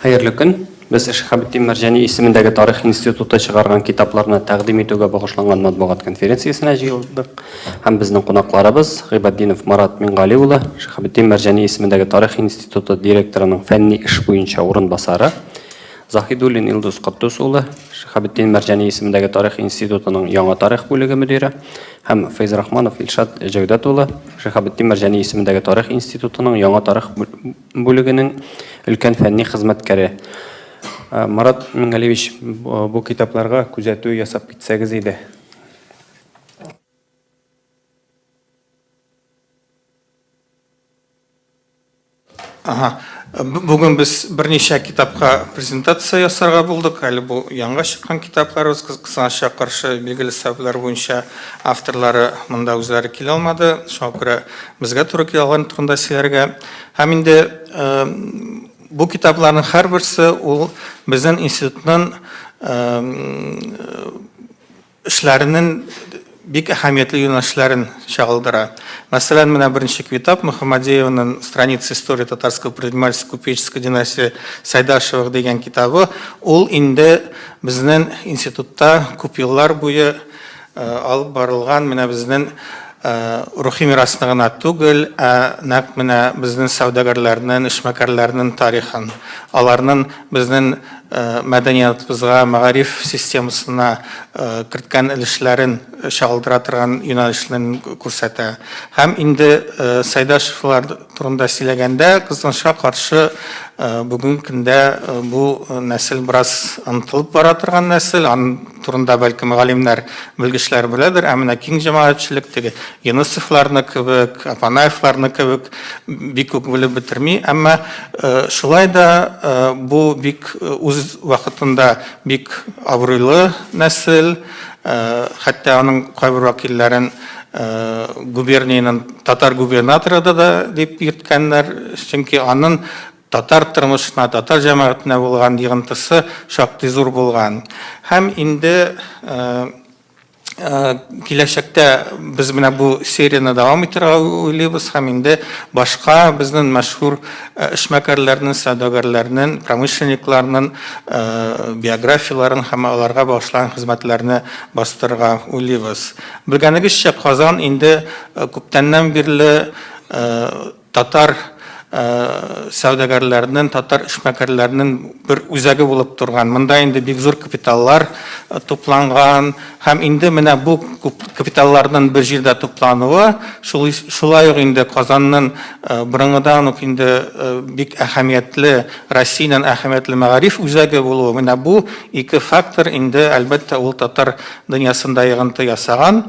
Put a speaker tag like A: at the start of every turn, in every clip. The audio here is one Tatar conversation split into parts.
A: Хәерле көн! Без Шиһабетдин Мәрҗани исемендәге Тарих институты чыгарган китапларны тәкъдим итүгә багышланган матбугат конференциясенә җыелдык. Һәм безнең кунакларыбыз Гыйбатдинов Марат Мингали улы, Шиһабетдин Мәрҗани исемендәге Тарих институты директорының фәнни эш буенча урынбасары, Заһидуллин Илдус Котдус улы, Шиһабетдин Мәрҗани исемендәге Тарих институтының яңа тарих бүлеге мөдире һәм Фәйзрахманов Илшат Җәүдәт улы, Шиһабетдин Мәрҗани исемендәге Тарих институтының яңа тарих бүлегенең өлкән фәнни хезмәткәре. Марат Мингалиевич, бу китапларга күзәтү ясап китсәгез иде.
B: Ага. Бүген без берничә китапка презентация ясарга булдык. Әле бу яңа чыккан китапларыбыз, кызганычка каршы, билгеле сәбәпләр буенча авторлары монда үзләре килә алмады. Шуңа күрә безгә туры килә алган турында сөйләргә. Һәм инде бу китапларның һәрберсе ул безнең институтның эшләренең бик әһәмиятле юнәлешләрен чагылдыра. Мәсәлән, менә беренче китап Мөхәммәдиевның Страницы истории татарского предпринимательства купеческой династии Сайдашевых дигән китабы, ул инде безнең институтта күп еллар буе алып барылган менә безнең рухи мирасны гына түгел, ә нәкъ менә безнең сәүдәгәрләрнең, эшмәкәрләрнең тарихын, аларның безнең мәдәниятыбызга, мәгариф системасына керткән өлешләрен чагылдыра торган юнәлешләрен күрсәтә. Һәм инде Сайдашевлар турында сөйләгәндә, кызганычка каршы, бүгенге көндә бу нәсел бераз онытылып бара торган нәсел, аның турында бәлкем галимнәр, белгечләр беләдер, ә менә киң җәмәгатьчелек теге Юнысовларны кебек, Апанаевларны кебек бик үк белеп бетерми. Әмма шулай да бу бик үз вакытында бик абруйлы нәсел, хәтта аның кайбер вәкилләрен губерниянең татар губернаторы да дип йөрткәннәр, чөнки аның татар тормышына, татар җәмәгатенә булган йогынтысы шактый зур булган. Һәм инде киләчәктә без менә бу серияне дәвам итәргә уйлыйбыз һәм инде башка безнең мәшһүр эшмәкәрләрнең, сәүдәгәрләрнең, промышленникларның биографияләрен һәм аларга багышланган хезмәтләрне бастырырга уйлыйбыз. Белгәнегезчә, Казан инде күптәннән бирле татар сәүдәгәрләренең, татар эшмәкәрләренең бер үзәге булып торган. Монда инде бик зур капиталлар тупланган һәм инде менә бу капиталларның бер җирдә туплануы, шулай ук инде Казанның борынгыдан ук инде бик әһәмиятле, Россиянең әһәмиятле мәгариф үзәге булуы, менә бу ике фактор инде, әлбәттә, ул татар дөньясында йогынты ясаган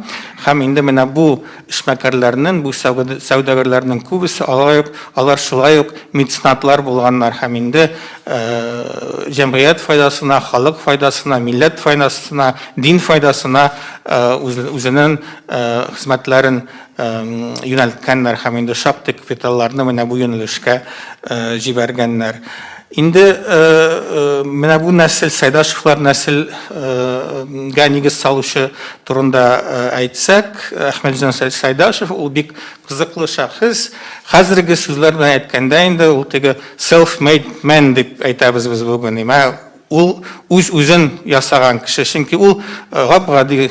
B: һәм инде менә бу Эшмәкәрләрнең, бу сәүдәгәрләрнең күбесе алай ук, алар шулай ук меценатлар булганнар һәм инде җәмгыять файдасына, халык файдасына, милләт файдасына, дин файдасына үзенең хезмәтләрен юнәлткәннәр һәм инде шактый капиталларны менә бу юнәлешкә җибәргәннәр. Инде менә бу нәсел, Сайдашевлар нәселгә нигез салучы турында әйтсәк, Әхмәтҗан Сайдашев ул бик кызыклы шәхес. Хәзерге сүзләр белән әйткәндә инде ул теге self-made man дип әйтәбез без бүген. Имә ул үз-үзен ясаган кеше, чөнки ул гап-гади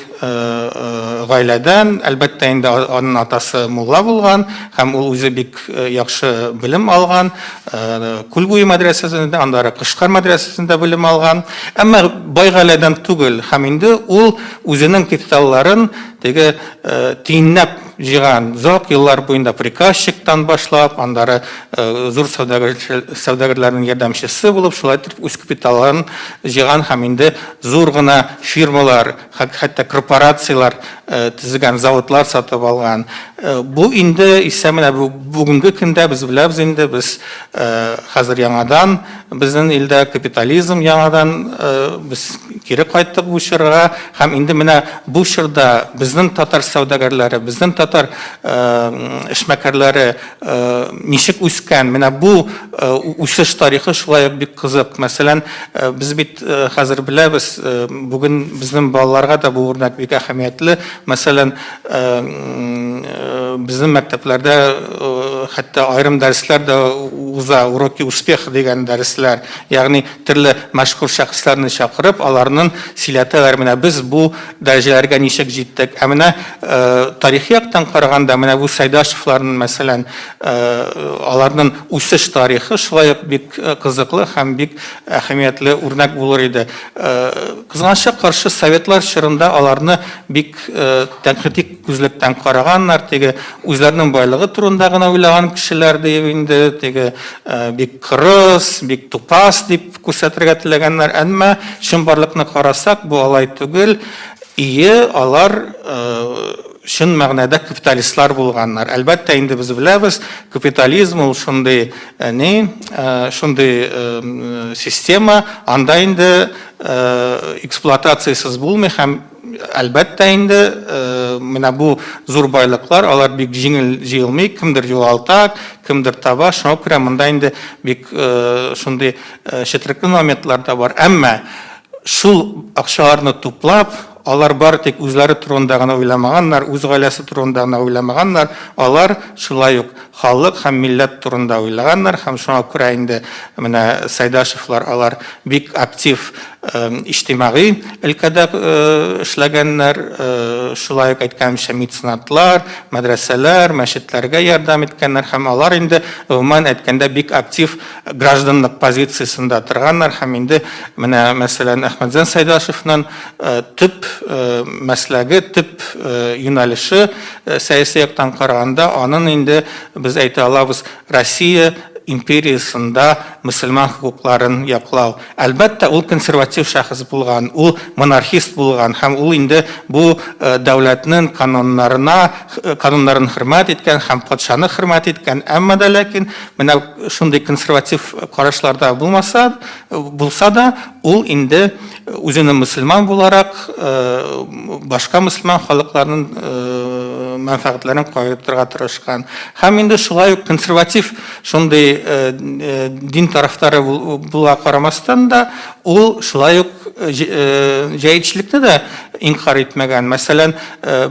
B: гаиләдән, әлбәттә инде аның атасы мулла булган һәм ул үзе бик яхшы белем алган, Күл буе мәдрәсәсендә, аннары Кышкар мәдрәсәсендә белем алган. Әмма бай гаиләдән түгел һәм инде ул үзенең капиталларын теге тиенләп җыйган, озак еллар буенда приказчиктан башлап, аннары зур сәүдәгәрләрнең ярдәмчесе булып, шулай итеп үз капиталын җыйган һәм инде зур гына фирмалар, хәтта корпорацияләр төзегән, заводлар сатып алган. Бу инде исә менә бүгенге көндә без беләбез инде, без хәзер яңадан безнең илдә капитализм яңадан без кире кайттык бу чорга һәм инде менә бу чорда безнең татар сәүдәгәрләре, безнең татар эшмәкәрләре ничек үскән, менә бу үсеш тарихы шулай ук бик кызык. Мәсәлән, без бит хәзер беләбез, бүген безнең балаларга да бу үрнәк бик әһәмиятле. Мәсәлән, Безнең мәктәпләрдә хәтта аерым дәресләр дә уза, уроки успеха дигән дәресләр. Ягъни төрле мәшһүр шәхесләрне чакырып, аларның сөйләтәләр, менә без бу дәрәҗәләргә ничек җиттек. Ә менә тарихи яктан караганда, менә бу Сайдашевларның, мәсәлән, аларның үсеш тарихы шулай ук бик кызыклы һәм бик әһәмиятле үрнәк булыр иде. Кызганычка каршы, советлар чорында аларны бик тәнкыйди күзлектән караганнар, теге үзләренең байлыгы турында гына уйлаган кешеләр диеп инде, теге бик кырыс, бик тупас дип күрсәтергә теләгәннәр. Әмма чынбарлыкны карасак, бу алай түгел. Ие, алар чын мәгънәдә капиталистлар булганнар. Әлбәттә, инде без беләбез, капитализм ул шундый ни, шундый система, анда инде эксплуатациясез булмый һәм әлбәттә инде менә бу зур байлыклар, алар бик җиңел җыелмый, кемдер югалта, кемдер таба, шуңа күрә монда инде бик шундый четерекле моментлар да бар. Әмма шул акчаларны туплап, алар бары тик үзләре турында гына уйламаганнар, үз гаиләсе турында гына уйламаганнар, алар шулай ук халык һәм милләт турында уйлаганнар һәм шуңа күрә инде менә Сайдашевлар алар бик актив иҗтимагый өлкәдә эшләгәннәр, шулай ук әйткәнемчә меценатлар, мәдрәсәләр, мәчетләргә ярдәм иткәннәр һәм алар инде гомумән әйткәндә бик актив гражданлык позициясендә торганнар һәм инде менә мәсәлән Әхмәтҗан Сайдашевның төп мәсләге, төп юнәлеше сәяси яктан караганда аның инде без әйтә алабыз Россия империясендә мөселман хокукларын яклау. Әлбәттә, ул консерватив шәхес булган, ул монархист булган һәм ул инде бу дәүләтнең кануннарына, кануннарын хөрмәт иткән һәм патшаны хөрмәт иткән. Әмма дә ләкин менә шундый консерватив карашларда булмаса, булса да, ул инде үзенең мөселман буларак башка мөселман халыкларының мәнфәгатьләрен кайгыртырга тырышкан. Һәм инде шулай ук консерватив шундый дин тарафдары була карамастан да, ул шулай ук җәетчелекне дә инкарь итмәгән. Мәсәлән,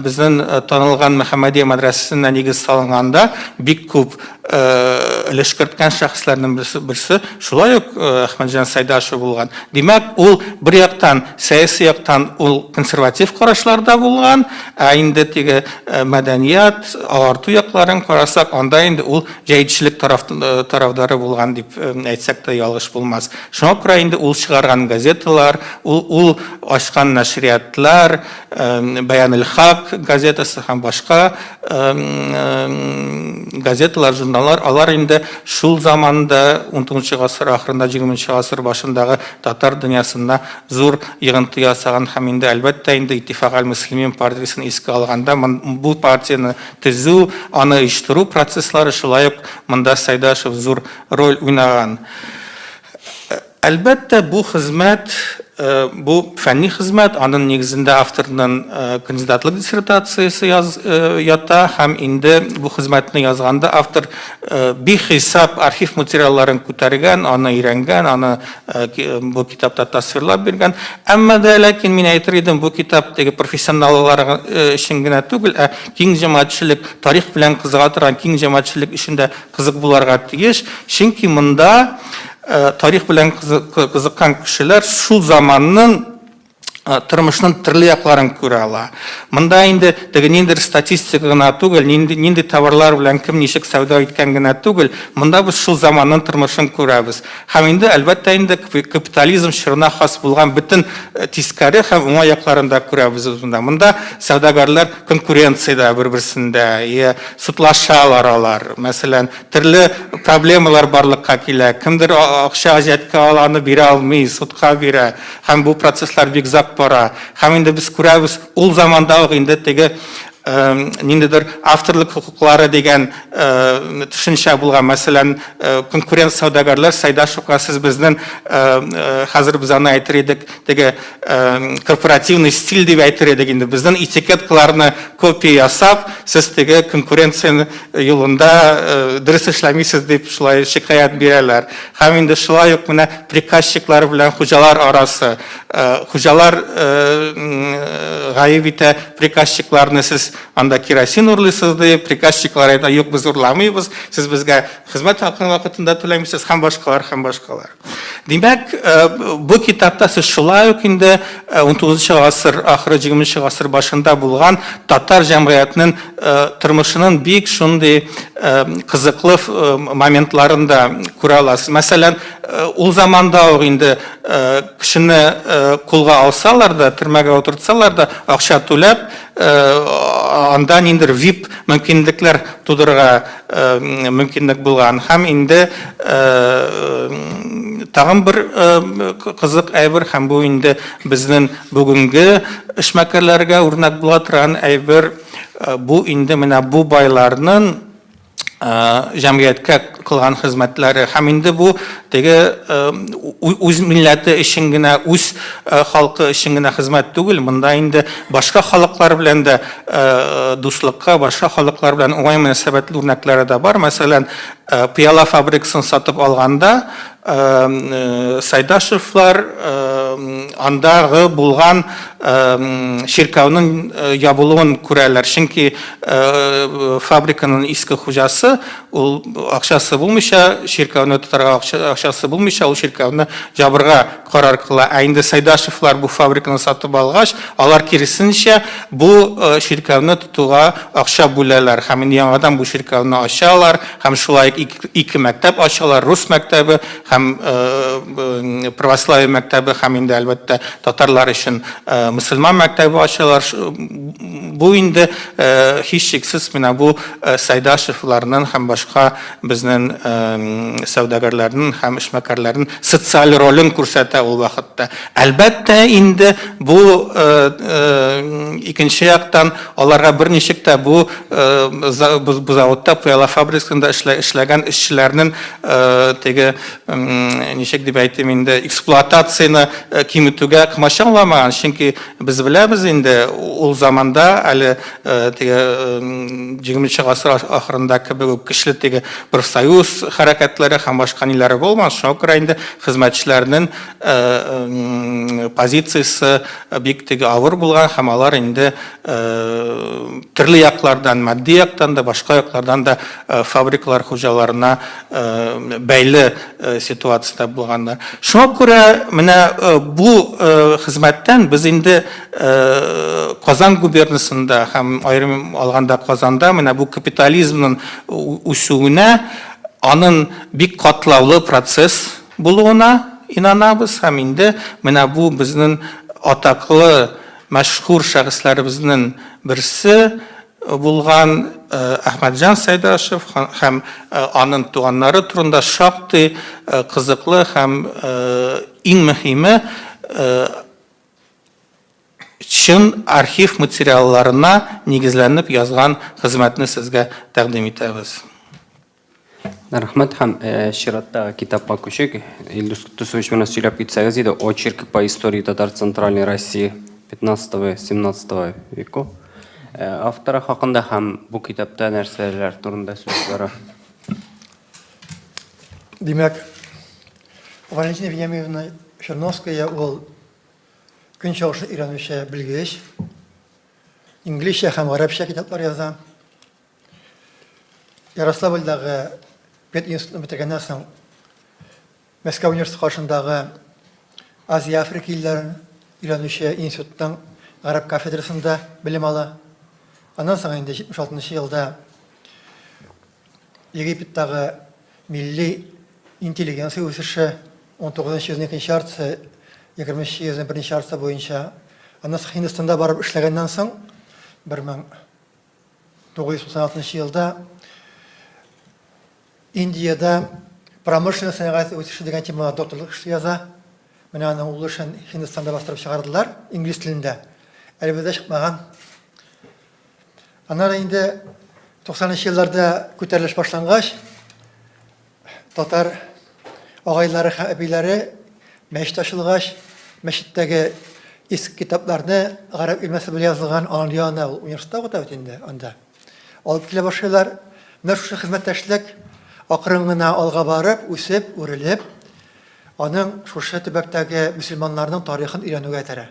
B: безнең танылган Мөхәммәдия мәдрәсәсенә нигез салынганда бик күп өлеш керткән шәхесләрнең берсе шулай ук Әхмәтҗан Сайдашев булган. Димәк, ул бер яктан сәяси яктан ул консерватив карашларда булган, ә инде теге мәдәният, агарту якларын карасак, анда инде ул җәдитчелек тарафдары булган дип әйтсәк тә ялгыш булмас. Шуңа күрә инде ул чыгарган газеталар, ул ачкан нәшриятлар, Бәянел-Хак газетасы һәм башка газеталар, журналлар, алар инде шул заманда, 19 гасыр ахырында, 20 гасыр башындагы татар дөньясына зур йогынты ясаган һәм инде, әлбәттә, инде Иттифак әл-Мөслимин партиясен искә алганда, бу партияне төзү, аны оештыру процесслары шулай ук монда Сайдашев зур роль уйнаган. Әлбәттә, бу хезмәт, бу фәнни хезмәт, аның нигезендә авторның кандидатлык диссертациясе ята һәм инде бу хезмәтне язганда автор бихисап архив материалларын күтәргән, аны өйрәнгән, аны бу китапта тасвирлап биргән. Әмма дә ләкин мин әйтер идем, бу китап теге профессионаллар өчен генә түгел, ә киң җәмәгатьчелек, тарих белән кызыга торган киң җәмәгатьчелек өчен дә кызык буларга тиеш, чөнки монда тарих белән кызыккан кешеләр шул заманның тормышның төрле якларын күрә ала. Монда инде теге ниндидер статистика гына түгел, нинди, нинди товарлар белән кем ничек сәүдә иткән генә түгел, монда без шул заманның тормышын күрәбез. Һәм инде, әлбәттә инде, капитализм чорына хас булган бөтен тискәре һәм уңай якларын да күрәбез без монда. Монда сәүдәгәрләр конкуренциядә бер-берсендә, я судлашалар алар. Мәсәлән, төрле проблемалар барлыкка килә. Кемдер акча әҗәткә ала, аны бирә алмый, судка бирә. Һәм бу процесслар бик озак бара. Һәм инде без күрәбез, ул заманда ук инде теге ниндидер авторлык хокуклары дигән төшенчә булган. Мәсәлән, конкурент сәүдәгәрләр Сайдашевка сез безнең хәзер без аны әйтер идек, теге корпоративный стиль дип әйтер идек инде. Безнең этикеткаларны копия ясап, сез теге конкуренция юлында дөрес эшләмисез дип шулай шикаять бирәләр. Һәм инде шулай ук менә приказчиклар белән хуҗалар арасы. Хуҗалар гаеп итә приказчикларны, сез сез анда керосин урлыйсыз дип, приказчиклар әйтә, юк, без урламыйбыз, сез безгә хезмәт хакын вакытында түләмисез һәм башкалар, һәм башкалар. Димәк, бу китапта сез шулай ук инде 19 гасыр ахыры, 20 гасыр башында булган татар җәмгыятенең тормышының бик шундый кызыклы моментларын да күрә аласыз. Мәсәлән, ул заманда ук инде кешене кулга алсалар да, төрмәгә утыртсалар да, акча түләп, анда ниндидер вип мөмкинлекләр тудырырга мөмкинлек булган. Һәм инде тагын бер кызык әйбер, һәм бу инде безнең бүгенге эшмәкәрләргә үрнәк була торган әйбер, бу инде менә бу байларның җәмгыятькә кылган хезмәтләре һәм инде бу теге үз милләте өчен генә, үз халкы өчен генә хезмәт түгел, монда инде башка халыклар белән дә дуслыкка, башка халыклар белән уңай мөнәсәбәтле үрнәкләре дә бар. Мәсәлән, пыяла фабрикасын сатып алганда Сайдашевлар андагы булган чиркәүнең ябылуын күрәләр. Чөнки фабриканың иске хуҗасы ул акчасы булмыйча, чиркәүне тотарга акчасы булмыйча, ул чиркәүне ябырга карар кыла. Ә инде Сайдашевлар бу фабриканы сатып алгач, алар киресенчә бу чиркәүне тотуга акча бүләләр һәм инде яңадан бу чиркәүне ачалар һәм шулай ук ике мәктәп ачалар, рус мәктәбе һәм православие мәктәбе һәм инде, әлбәттә, татарлар өчен мөселман мәктәбе ачалар. Бу инде һичшиксез менә бу Сайдашевларның һәм башка безнең сәүдәгәрләрнең һәм эшмәкәрләрнең социаль ролен күрсәтә ул вакытта. Әлбәттә инде, бу икенче яктан аларга берничек тә бу бу заводта, пыяла фабрикасында эшләгән эшчеләрнең теге, ничек дип әйтим инде, эксплуатацияне киметүгә комачауламаган, чөнки без беләбез инде, ул заманда әле теге 20 гасыр ахырында кебек үк көчле теге профсоюз хәрәкәтләре һәм башка ниләре булмаган. Шуңа күрә инде хезмәтчеләрнең позициясе бик теге авыр булган һәм алар инде төрле яклардан, матди яктан да, башка яклардан да фабрикалар хуҗаларына бәйле ситуациядә булганнар. Шуңа күрә менә бу хезмәттән без инде Казан губернасында һәм аерым алганда Казанда менә бу капитализмның үсүенә, аның бик катлаулы процесс булуына инанабыз һәм инде менә бу безнең атаклы, мәшһүр шәхесләребезнең берсе булган Әхмәтҗан Сәйдәшев һәм аның туганнары турында шактый кызыклы һәм иң мөһиме чын архив материалларына нигезләнеп язган хезмәтне сезгә тәкъдим итәбез.
A: Рәхмәт һәм чираттагы китапка күчик. Илдус Котдусович, менә сөйләп китсәгез иде, Очерки по истории татар Центральной России 15-17 веков авторы хакында һәм бу китапта нәрсәләр турында сүз бара?
C: Димәк, Валентина Вениаминовна Черновская ул Көнчыгышны өйрәнүче белгеч, инглизчә һәм гарәпчә китаплар яза. Ярославльдагы пединститутны бетергәннән соң Мәскәү университеты каршындагы Азия, Африка илләрен өйрәнүче институтның гарәп кафедрасында белем ала. Аннан соң инде 76 елда Египеттагы милли интеллигенция үсеше 19 йөзнең икенче яртысы, 20 йөзнең беренче яртысы буенча. Аннан соң Һиндстанда барып эшләгәннән соң 1996 елда Индиядә промышленность сәнәгате үсеше дигән темага докторлык эше яза. Менә аның ул эшен Һиндстанда бастырып чыгардылар инглиз телендә. Әле бездә чыкмаган. Аннары инде 90 нчы елларда күтәрелеш башлангач, татар агайлары һәм әбиләре мәчет ачылгач, мәчеттәге иске китапларны гарәп имлясы белән язылган аның янына ул университетта укыта бит инде анда. Алып килә башлыйлар. Менә шушы хезмәттәшлек акрын гына алга барып, үсеп, үрелеп, аның шушы төбәктәге мөселманнарның тарихын өйрәнүгә этәрә.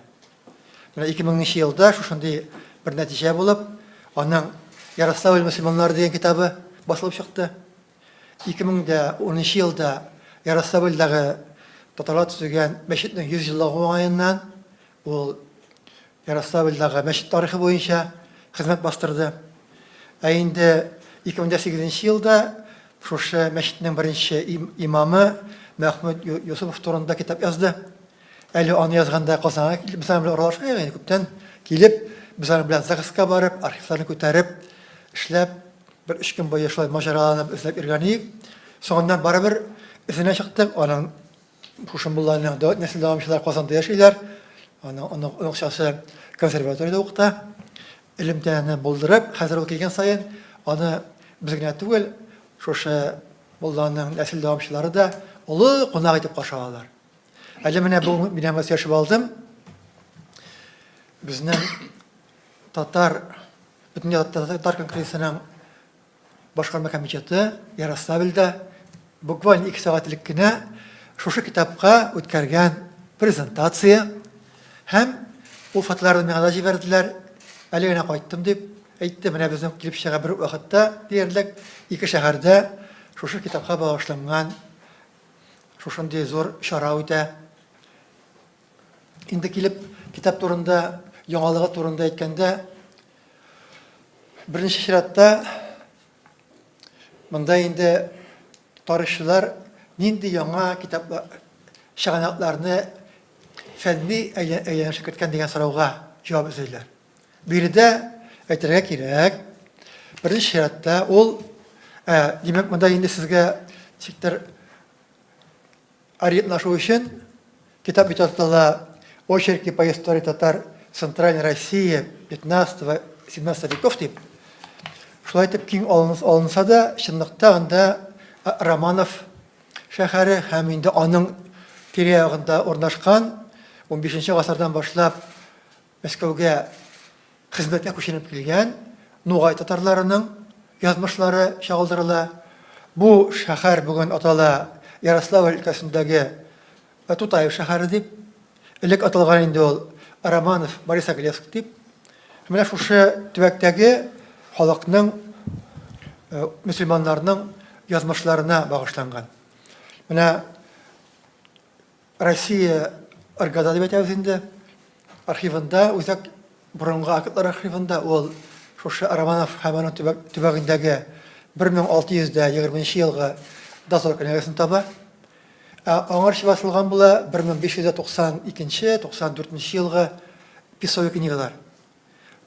C: Менә 2000 нче елда шушындый бер нәтиҗә булып, Аның Ярославль мөселманнары дигән китабы басылып чыкты. 2010 елда Ярославльдагы татарлар төзегән мәчетнең 100 еллыгы уңаеннан ул Ярославльдагы мәчет тарихы буенча хезмәт бастырды. Ә инде 2008 елда шушы мәчетнең беренче имамы Мәхмүт Юсупов турында китап язды. Әле аны язганда Казанга килеп, без аның белән аралашып инде күптән килеп, без аның белән ЗАГСка барып, архивларны күтәреп, эшләп, бер өч көн буе шулай маҗараланып эзләп йөргән идек. Соңыннан барыбер эзенә чыктык, аның шушы мулланың нәсел дәвамчылары Казанда яшиләр. Аның оныкчасы консерваториядә укыта. Элемтәне булдырып, хәзер ул килгән саен аны без генә түгел, шушы мулланың нәсел дәвамчылары да олы кунак итеп каршы алалар. Әле менә бүген мин аңа сөйләшеп алдым. Безнең татар Бөтендөнья татар конгрессының башкарма комитеты Ярославльдә буквально 2 сәгать элек кенә шушы китапка үткәргән презентация һәм ул фотоларны миңа да җибәрделәр. Әле генә кайттым дип әйтте. Менә безнең килеп чыга бер үк вакытта диярлек ике шәһәрдә шушы китапка багышланган шушындый зур чара үтә. Инде килеп китап турында, яңалыгы турында әйткәндә, беренче чиратта монда инде тарихчылар нинди яңа китаплар, чыганакларны фәнни әйләнешкә керткән дигән сорауга җавап эзлиләр. Биредә әйтергә кирәк, беренче чиратта ул, ә, димәк, монда инде сезгә ничектер ориентлашу өчен китап бит атала Очерки по истории татар Центральной России 15-17 веков дип. Шулай итеп киң алынса да, чынлыкта анда Романов шәһәре һәм инде аның тирә-ягында урнашкан 15 гасырдан башлап Мәскәүгә хезмәткә күченеп килгән нугай татарларының язмышлары чагылдырыла. Бу шәһәр бүген атала Ярославль өлкәсендәге Тутаев шәһәре дип. Элек аталган инде ул Романов, Борисоглебск дип. Менә шушы төбәктәге халыкның, мөселманнарның язмышларына багышланган. Менә Россия РГАДА дип әйтәбез инде, архивында, үзәк борынгы актлар архивында ул шушы Романов һәм аның төбәк, төбәгендәге 1620 елгы дозор кенәгәсен таба. Ә аңарчы басылган була 1592-94 елгы писовый книгалар.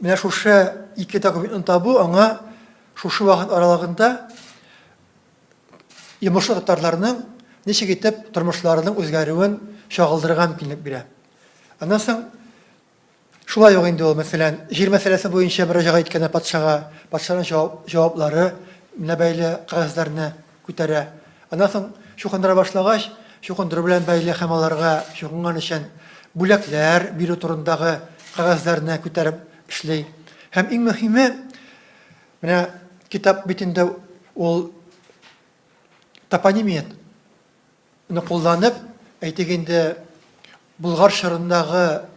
C: Менә шушы ике документны табу аңа шушы вакыт аралыгында йомышлы татарларның ничек итеп тормышларының үзгәрүен чагылдырырга мөмкинлек бирә. Аннан соң шулай ук инде ул, мәсәлән, җир мәсьәләсе буенча мөрәҗәгать иткәндә патшага, патшаның җавап, җаваплары менә бәйле кәгазьләрне күтәрә. Аннан соң чукындыра башлагач, чукындыру белән бәйле һәм аларга чукынган өчен бүләкләр бирү турындагы кәгазьләрне күтәреп эшли. Һәм иң мөһиме, Менә китап битендә ул топонимияне кулланып, әйтик инде, Болгар чорындагы,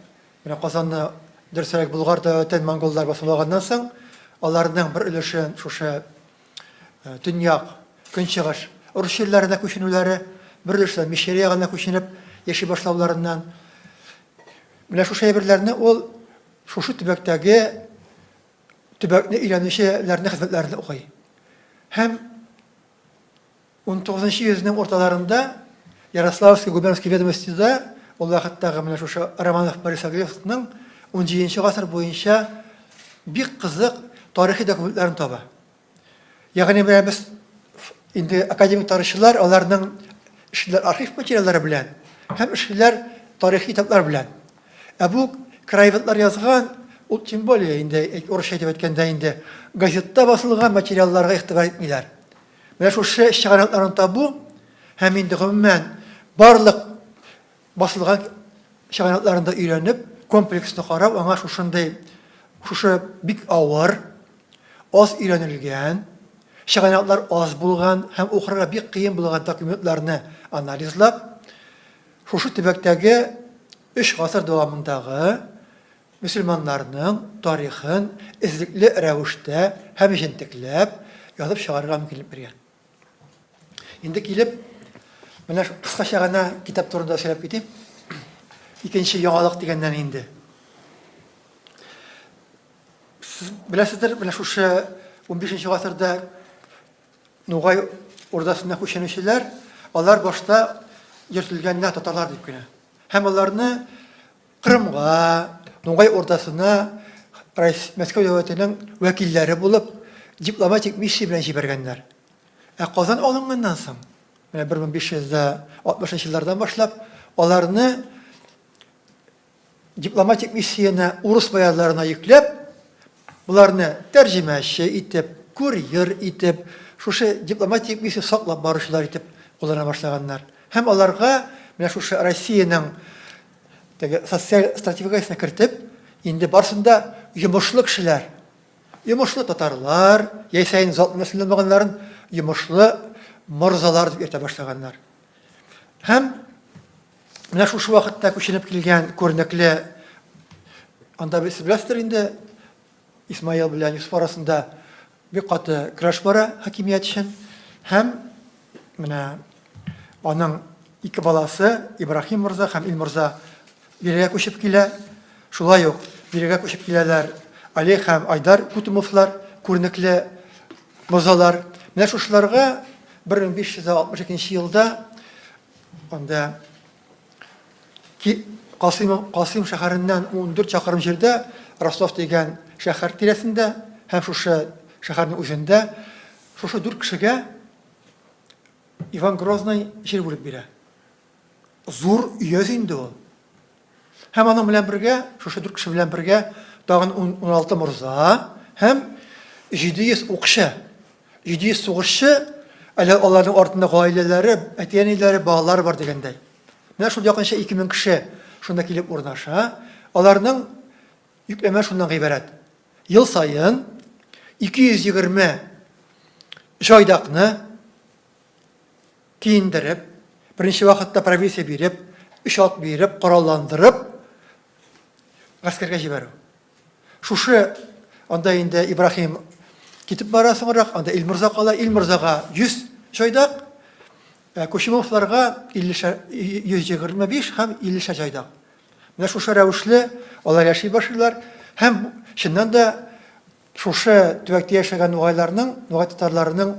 C: менә Казанны, дөресрәк, Болгар дәүләтен монголлар басып алганнан соң, аларның бер өлешен шушы э, төньяк, көнчыгыш рус җирләренә күченүләре, бер өлеше Мещеря ягына күченеп яши башлауларыннан. Менә шушы әйберләрне ул шушы төбәктәге төбәкне өйрәнүчеләрнең хезмәтләрен укый. Һәм 19 йөзнең урталарында Ярославский губернский ведомостида ул вакыттагы менә шушы Романов Борисоглебскның 17 гасыр буенча бик кызык тарихи документларын таба. Ягъни менә без инде академик тарихчылар аларның эшлиләр архив материаллары белән һәм эшлиләр тарихи китаплар белән. Ә бу краеведлар язган, ул тем более инде урысча итеп әйткәндә инде газетта басылган материалларга игътибар итмиләр. Менә шушы чыганакларны табу һәм инде гомумән барлык басылган чыганакларын да өйрәнеп, комплексно карау аңа шушындый шушы бик авыр, аз өйрәнелгән, чыганаклар аз булган һәм укырга бик кыен булган документларны анализлап, шушы төбәктәге өч гасыр дәвамындагы мөселманнарның тарихын эзлекле рәвештә һәм җентекләп язып чыгарырга мөмкинлек биргән. Инде килеп, менә кыскача гына китап турында сөйләп китим. Икенче яңалык дигәннән инде. Сез беләсездер, менә шушы 15 гасырда Нугай Урдасына күченүчеләр, алар башта йөртелгәннәр татарлар дип кенә. Һәм аларны Кырымга, Нугай Урдасына Мәскәү дәүләтенең вәкилләре булып, дипломатик миссия белән җибәргәннәр. Ә Казан алынганнан соң, менә 1560 еллардан башлап, аларны дипломатик миссияне урыс боярларына йөкләп, боларны тәрҗемәче итеп, курьер итеп, шушы дипломатик миссия саклап баручылар итеп куллана башлаганнар. Һәм аларга менә шушы Россиянең теге социаль стратификациясенә кертеп, инде барсын да йомышлы кешеләр, йомышлы татарлар, яисә инде затлы нәселдән булганнарын йомышлы морзалар дип йөртә башлаганнар. Һәм Менә шушы вакытта күченеп килгән күренекле, анда сез беләсездер инде, Исмаил белән Йосыф арасында бик каты көрәш бара хакимият өчен. Һәм менә аның ике баласы Ибраһим морза һәм Ил морза бирегә күчеп килә. Шулай ук бирегә күчеп киләләр Олег һәм Айдар Кутумовлар, күренекле морзалар. Менә шушыларга 1562 елда Анда Касыйм, Касыйм шәһәреннән 14 чакрым җирдә Ростов дигән шәһәр тирәсендә һәм шушы шәһәрнең үзендә шушы дүрт кешегә Иван Грозный җир бүлеп бирә. Зур өяз инде ул. Һәм аның белән бергә, шушы дүрт кеше белән бергә тагын 16 морза һәм 700 укчы, 700 сугышчы, әле аларның артында гаиләләре, әти-әниләре, балалары бар дигәндәй. Менә шул якынча 2000 кеше шунда килеп урнаша. Аларның йөкләмә шуннан гыйбарәт. Ел саен 220 җайдакны киендереп, беренче вакытта провизия биреп, өч ат биреп, коралландырып, гаскәргә җибәрү. Шушы анда инде Ибраһим китеп бара соңрак, анда Илморза кала. Илморзага 100 җайдак, ә Кучумовларга 125 һәм 50 җайдак. Менә шушы рәвешле алар яши башлыйлар һәм чыннан да Шушы төбәктә яшәгән нугайларның, нугай татарларының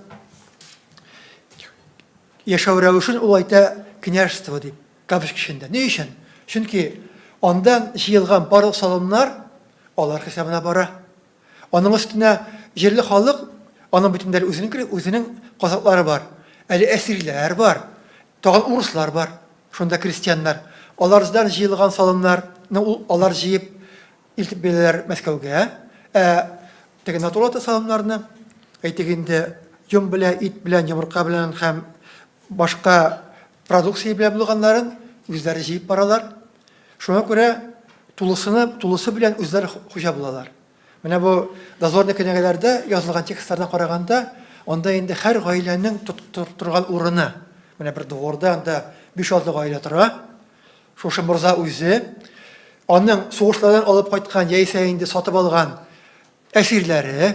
C: яшәү рәвешен ул әйтә княжество дип, кавычка эчендә. Ни өчен? Чөнки андан җыелган барлык салымнар алар хисабына бара. Аның өстенә җирле халык, аның бит инде үзенең үзенең казаклары бар. Әле әсирләр бар, тагын урыслар бар, шунда крестьяннар. Алардан җыелган салымнарны ул алар җыеп Илтеп бирәләр Мәскәүгә. Ә теге натуралата салымнарны, әйтик инде, йон белән, ит белән, йомырка белән һәм башка продукция белән булганнарын үзләре җыеп баралар. Шуңа күрә тулысыны, тулысы белән үзләре хуҗа булалар. Менә бу дозорный кенәгәләрдә язылган текстлардан караганда, анда инде һәр гаиләнең торган урыны. Менә бер дворда анда 5-6 гаилә тора. Шушы морза үзе, аның сугышлардан алып кайткан яисә инде сатып алган әсирләре,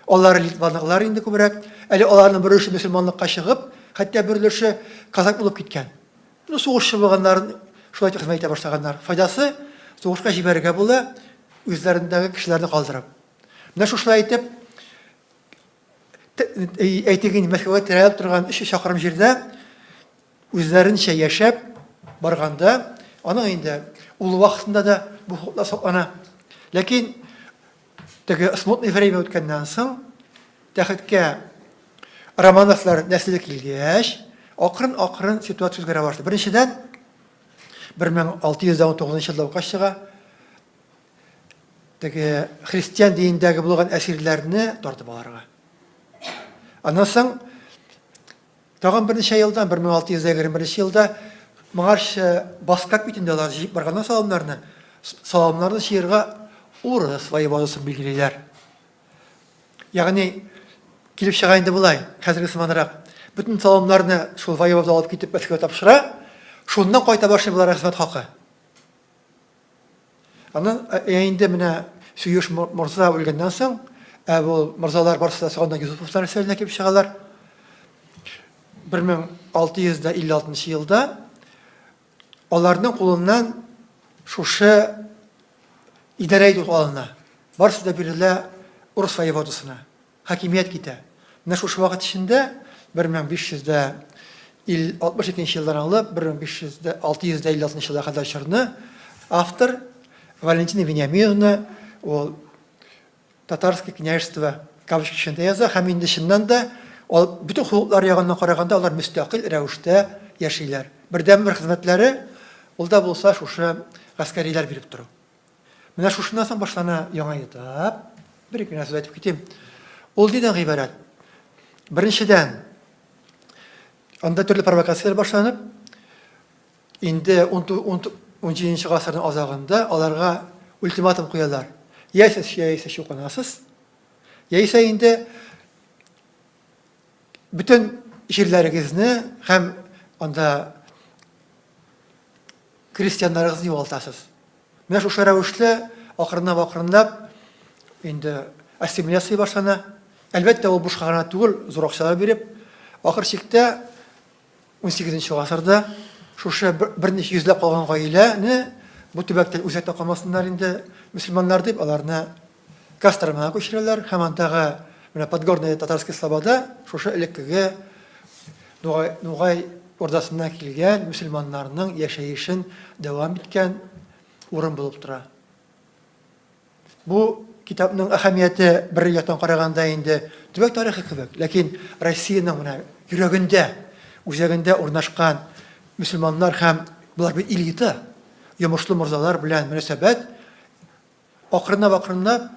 C: алары литванлылар инде күбрәк, әле аларның бер өлеше мөселманлыкка чыгып, хәтта бер өлеше казак булып киткән. Ну, сугышчы булганнарын шулай итеп хезмәт итә башлаганнар. Файдасы, сугышка җибәрергә була, үзләрендәге кешеләрне калдырып. Менә шушылай итеп, әйтик инде, Мәскәүгә терәлеп торган 300 чакрым җирдә Үзләренчә яшәп барганда, аның инде улы вакытында да бу хокуклар саклана. Ләкин теге смутный время үткәннән соң, тәхеткә Романовлар нәселе килгәч, акрын-акрын ситуация үзгәрә башлый. Беренчедән, 1619 елда указ чыга, теге христиан динендәге булган әсирләрне тартып алырга. Аннан соң Тагын берничә елдан, 1621 елда, моңарчы баскак бит инде алар җыеп барганнар салымнарны, салымнарны җыярга урыс воеводасын билгелиләр. Ягъни килеп чыга инде болай, хәзерге сыманрак. Бөтен салымнарны шул воевода алып китеп Мәскәүгә тапшыра, шуннан кайта башлый болар хезмәт хакы. Аннан ә инде менә Сөюш морза үлгәннән соң, ә бу морзалар барысы да соңыннан Юсуповлар нәселенә килеп чыгалар. 1656 елда аларның кулыннан шушы идарә итү алына. Барысы да бирелә урыс воеводасына. Хакимият китә. Менә шушы вакыт эчендә 1562 елдан алып 1656 елга кадәр чорны автор Валентина Вениаминовна ул Татарское княжество кавычка эчендә яза һәм инде чыннан да ал бөтен хокуклар ягыннан караганда алар мөстәкыйль рәвештә яшиләр. Бердәнбер хезмәтләре ул да булса шушы гаскәриләр биреп тору. Менә шушыннан соң башлана яңа этап. Бер-ике генә сүз әйтеп китим. Ул нидән гыйбарәт? Беренчедән, анда төрле провокацияләр башланып, инде 17 гасырның азагында аларга ультиматум куялар. Я сез, яисә чукынасыз, яисә инде бөтен җирләрегезне һәм анда крестьяннарыгызны югалтасыз. Менә шушы рәвешле акрынлап-акрынлап инде ассимиляция башлана. Әлбәттә, ул бушка гына түгел, зур акчалар биреп, ахыр чиктә 18 гасырда шушы берничә йөзләп калган гаиләне бу төбәктән үзәктә калмасыннар инде мөселманнар дип, аларны Костромага күчерәләр һәм андагы менә Подгорная Татарская Слобода шушы элеккеге Нугай, Нугай Урдасыннан килгән мөселманнарның яшәешен дәвам иткән урын булып тора. Бу китапның әһәмияте бер яктан караганда инде төбәк тарихы кебек, ләкин Россиянең менә йөрәгендә, үзәгендә урнашкан мөселманнар һәм болар бит элита, йомышлы морзалар белән мөнәсәбәт Акрынлап-акрынлап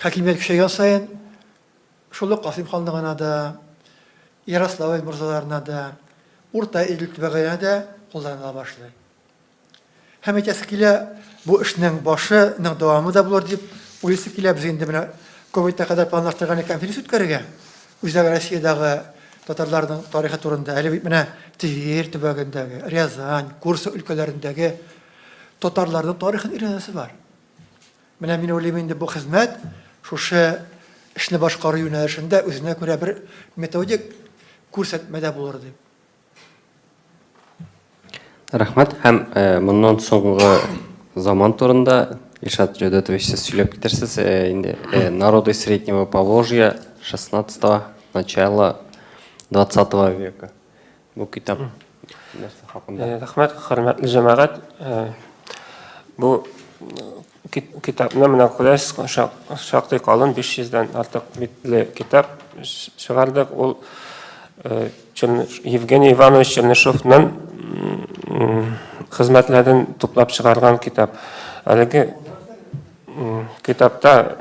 C: хакимият көчәйгән саен, шул ук Касыйм ханлыгына да, Ярославль морзаларына да, Урта Идел төбәгенә дә кулланыла башлый. Һәм әйтәсе килә, бу эшнең башы ның дәвамы да булыр дип уйлыйсы килә. Без инде менә ковидка кадәр планлаштырган конференция үткәрергә, Үзәк Россиядәге татарларның тарихы турында. Әле бит менә Тверь төбәгендәге, Рязань, Курск өлкәләрендәге татарларның тарихын өйрәнәсе бар. Менә мин уйлыйм инде бу хезмәт шушы эшне башкару юнәлешендә үзенә күрә бер методик күрсәтмә дә булыр дип.
A: Рәхмәт. Һәм э, моннан соңгы заман турында Илшат Җәүдәтович сез сөйләп китерсез. Э, инде э, народы Среднего Поволжья 16 начала 20 века. Бу китап нәрсә хакында?
D: Э, рәхмәт, хөрмәтле җәмәгать. Э, бу китапны менә күрәсез, шактый калын, 500 дән артык битле китап чыгардык. Ул э, Евгений Иванович Чернышевның хезмәтләрен туплап чыгарган китап. Әлеге китапта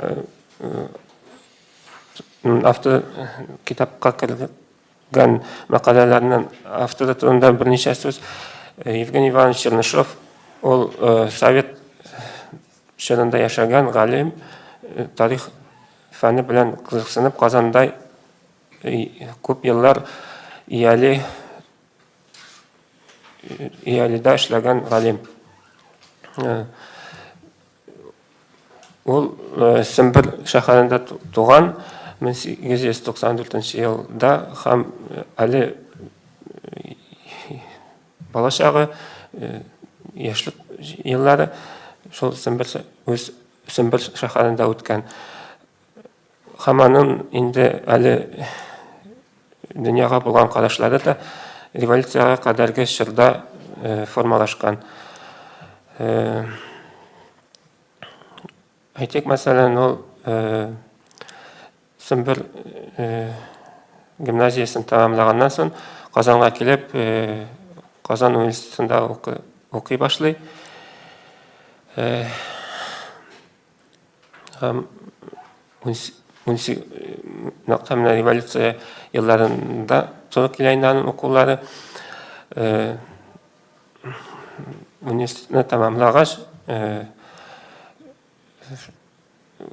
D: автор китапка Ган мәкаләләрнең авторы турында берничә сүз. Э, Евгений Иванович Чернышов, ул э, совет чорында яшәгән галим, э, тарих фәне белән кызыксынып, Казанда күп еллар Ияли Иялидә эшләгән галим. Ул Сембер шәһәрендә туган 1894 елда һәм әле балачагы, яшьлек еллары шул Сембер үз Сембер шәһәрендә үткән. Һәм аның инде әле дөньяга булган карашлары да революциягә кадәрге чорда формалашкан. Әйтик, мәсәлән, ул Сембер гимназиясен тәмамлаганнан соң Казанга килеп, Казан университетында укый башлый. Һәм нәкъ менә революция елларында туры килә инде аның укулары. Университетны тәмамлагач,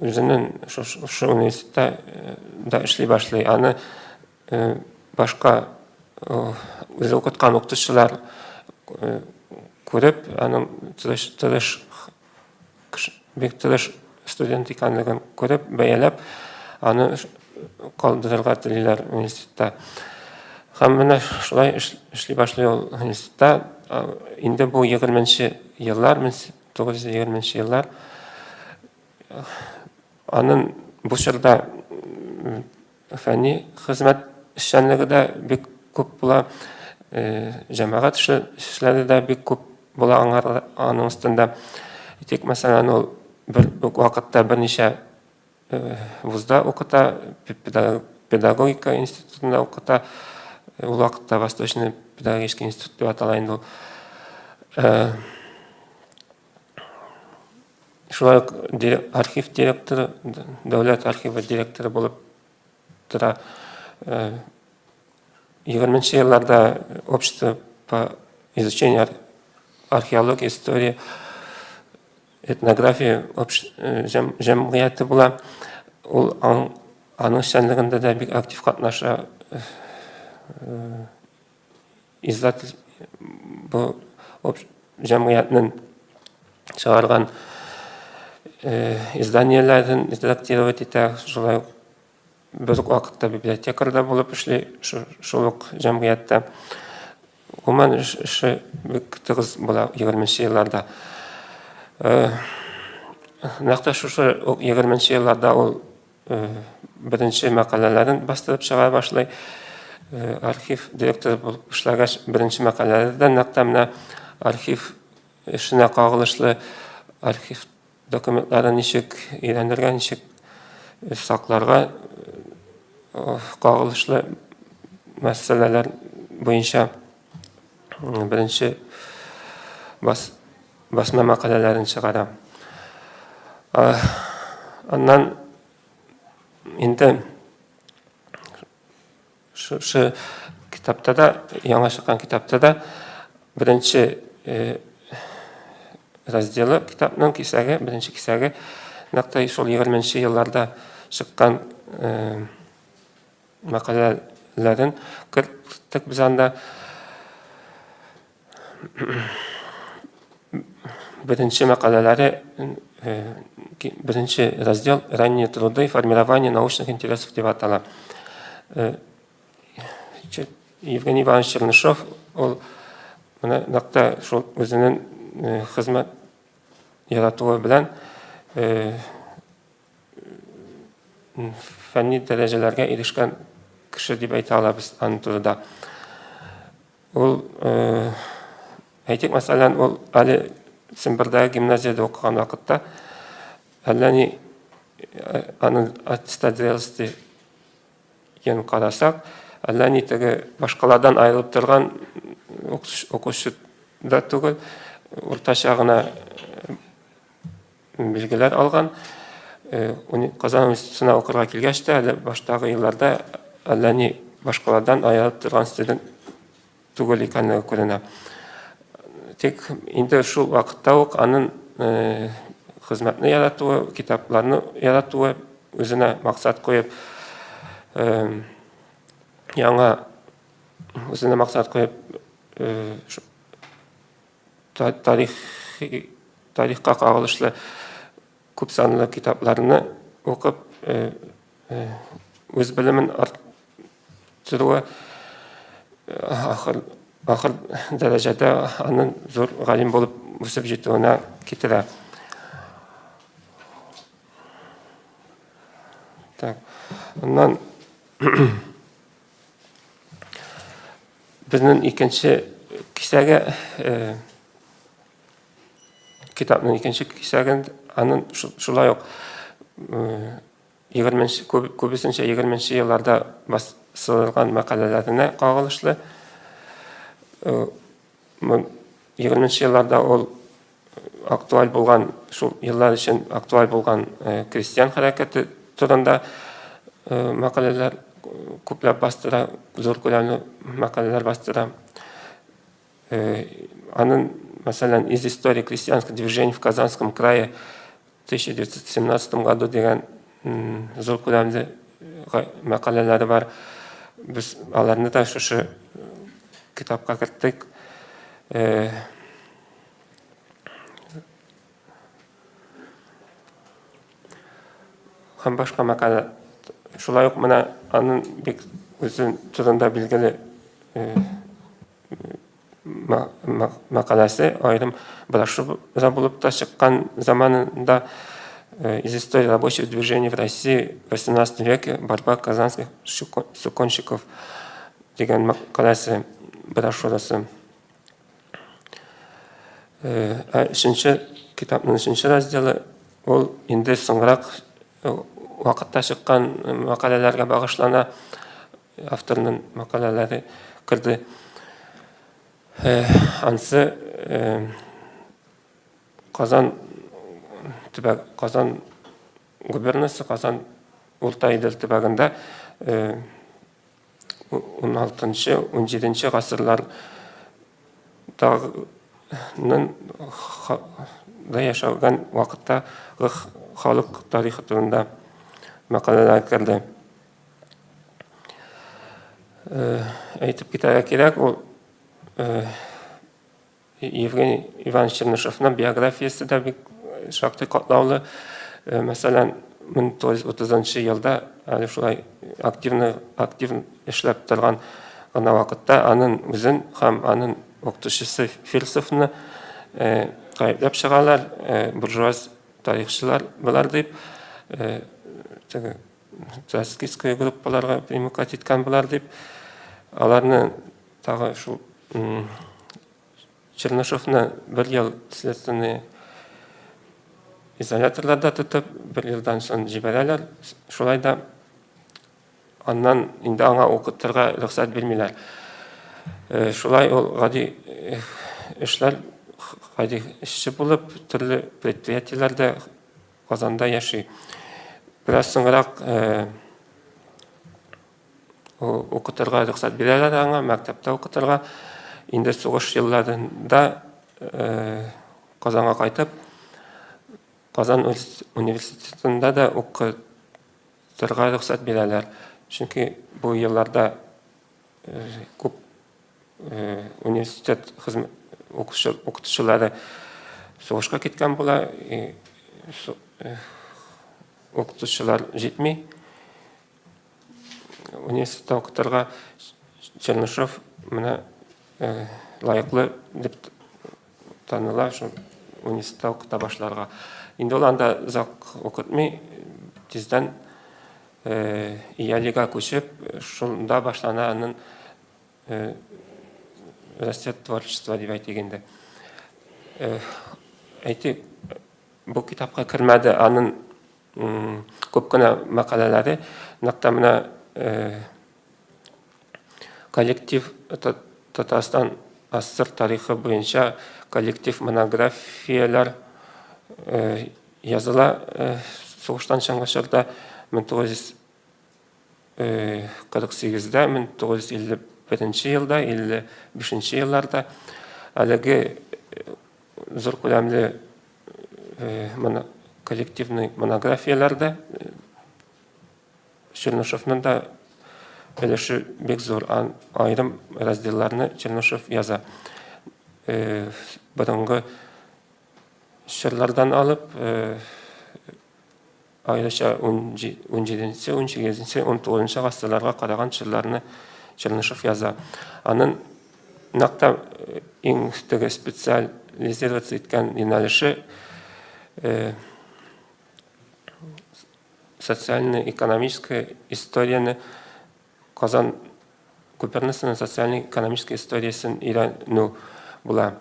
D: үзенең шушы университетта да эшли башлый. Аны башка үзе укыткан укытучылар күреп, аның тырыш бик тырыш студент икәнлеген күреп, бәяләп, аны калдырырга телиләр университетта. Һәм менә шулай эшли башлый ул университетта. Инде бу 20 еллар, 1920 еллар. Аның бу чорда фәнни хезмәт эшчәнлеге дә бик күп була, җәмәгать эшләре дә бик күп була аңар, аның өстендә. Тик, мәсәлән, ул бер үк вакытта берничә вузда укыта, педагогика институтында укыта, ул вакытта Восточный педагогический институт дип атала инде ул. Шулай ук архив директоры, дәүләт архивы директоры булып тора. 20 елларда общество по изучению археологии, истории, этнографии җәмгыяте була. Ул аның эшчәнлегендә дә бик актив катнаша. Издатель бу җәмгыятьнең чыгарган изданиеләрен редактировать итә, шулай ук бер үк вакытта библиотекарь да булып эшли шул ук җәмгыятьтә. Гомумән, эше бик тыгыз була 20 елларда. Нәкъ тә шушы ук 20 елларда ул беренче мәкаләләрен бастырып чыга башлый. Архив директоры булып эшләгәч, беренче мәкаләләре дә нәкъ тә менә архив эшенә кагылышлы, архив документларын ничек өйрәнергә, ничек сакларга кагылышлы мәсьәләләр буенча беренче бас басма мәкаләләрен чыгара. Аннан инде шушы китапта да, яңа чыккан китапта да беренче э, разделы китапның кисәге, беренче кисәге нәкъ тә шул 20 елларда чыккан э, мәкаләләрен керттек без анда. Беренче мәкаләләре, э, беренче раздел «Ранние труды. Формирование научных интересов» дип атала. Э, Евгений Иванович Чернышов ул менә нәкъ тә шул үзенең э, хезмәт яратуы белән фәнни дәрәҗәләргә ирешкән кеше дип әйтә алабыз аның турыда. Ул, әйтик, мәсәлән, ул әле Сембердәге гимназиядә укыган вакытта әллә ни аның аттестат зрелости ен карасак, әллә ни теге башкалардан аерылып торган укучы да түгел, уртача гына билгеләр алган. Казан университетына укырга килгәч тә, әле баштагы елларда әллә ни башкалардан аерылып торган студент түгел икәнлеге күренә. Тик инде шул вакытта ук аның хезмәтне яратуы, китапларны яратуы үзенә максат куеп, яңа үзенә максат куеп тарихи тарихка кагылышлы күп санлы китапларны укып, үз белемен арттыруы ахыр, ахыр дәрәҗәдә аның зур галим булып үсеп җитүенә китерә. Так, аннан Безнең икенче кисәге э, китапның икенче кисәген аның шулай ук 20 э, күбесенчә 20 елларда басылган мәкаләләренә кагылышлы. 20 э, елларда ул актуаль булган, шул еллар өчен актуаль булган э, крестьян хәрәкәте турында э, мәкаләләр күпләп бастыра, зур күләмле мәкаләләр бастыра. Э, аның, мәсәлән, из истории крестьянского движения в Казанском крае в 1917 году дигән зур күләмле мәкаләләре бар. Без аларны да шушы китапка керттек. Һәм башка мәкалә. Шулай ук менә аның бик үзе турында билгеле мәкаләсе аерым брошюра булып та чыккан заманында «Из истории рабочего движения в России в XVIII веке. Борьба казанских суконщиков» дигән мәкаләсе, брошюрасы. Ә өченче китапның өченче разделы ул инде соңрак вакытта чыккан мәкаләләргә багышлана. Авторның мәкаләләре керде. Ансы Казан төбәк, Казан губернасы, Казан Урта Идел төбәгендә 16-нчы, 17-нче гасырлар тагын да яшәгән вакытта халык тарихы турында мәкаләләр керде. Әйтеп китәргә кирәк, ул Евгений Иванович Чернышевның биографиясе дә бик шактый катлаулы. Мәсәлән, 1930 елда әле шулай активны актив эшләп торган гына вакытта аның үзен һәм аның укытучысы Фирсовны гаепләп чыгалар, буржуаз тарихчылар болар дип, теге троцкистская группаларга примыкать иткән болар дип, аларны тагы шул Чернышевны бер ел следственный изоляторларда тотып, бер елдан соң җибәрәләр. Шулай да аннан инде аңа укытырга рөхсәт бирмиләр. Э, шулай ул гади э, эшләр, гади эшче булып, төрле предприятиеләрдә Казанда яши. Бераз соңрак э, укытырга рөхсәт бирәләр аңа, мәктәптә укытырга. Инде сугыш елларында э, Казанга кайтып, Казан университетында да укытырга рөхсәт бирәләр. Чөнки бу елларда э, күп э, университет хезмәт укытучылары сугышка киткән була, укытучылар җитми. Университетта укытырга Чернышев менә э, лаеклы дип таныла, шул университетта укыта башларга. Инде ул анда озак укытмый, тиздән э, Иялига күчеп, шунда башлана аның э, расцвет творчества дип әйтик инде. Әйтик, бу китапка кермәде аның Күп кенә мәкаләләре нәкъ тә менә коллектив Татарстан АССР тарихы буенча коллектив монографияләр языла сугыштан соңгы чорда 1948-дә, 1951 елда, 55 елларда әлеге зур күләмле коллективный монографияләрдә Чернышевның да өлеше бик зур. Аерым разделларны Чернышев яза. Борынгы чорлардан алып, аеруча 17-нче, 18-нче, 19-нчы гасырларга караган чорларны Чернышев яза. Аның нәкъ тә иң теге специализироваться иткән юнәлеше социально-экономическая историяне Казан губернасының социально-экономическая историясен өйрәнү була.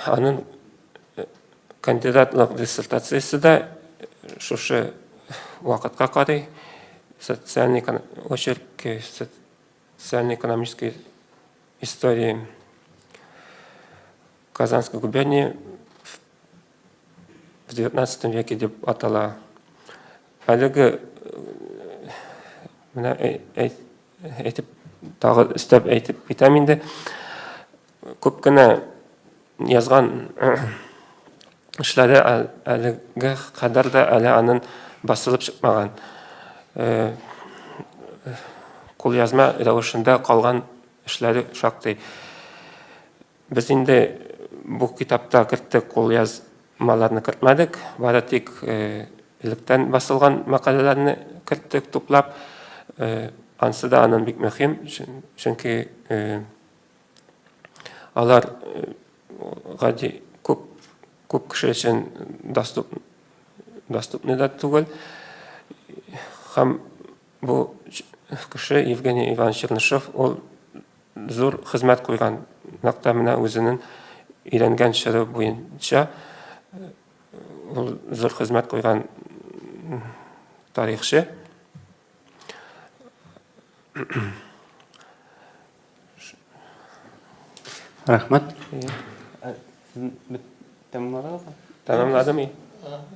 D: Аның кандидатлык диссертациясе дә шушы вакытка карый, социальный очерк социально-экономической истории Казанской губернии в XIX веке дип атала. Әлеге менә әйтеп тагы өстәп әйтеп китәм инде. Күп кенә язган эшләре әлегә кадәр дә әле аның басылып чыкмаган. Кулъязма рәвешендә калган эшләре шактый. Без инде бу китапта керттек, кулъязмаларны кертмәдек. Бары тик электән басылган мәкаләләрне керттек, туплап. Ансы да анын бик мөһим, чөнки алар гади күп күп кеше өчен доступ доступный да түгел. Һәм бу кеше Евгений Иванович Чернышев ул зур хезмәт куйган. Нәкъ тә менә үзенең өйрәнгән чоры буенча ул зур хезмәт куйган тарихчы.
A: Рәхмәт. Тәмамладыгызмы?
D: Тәмамладым.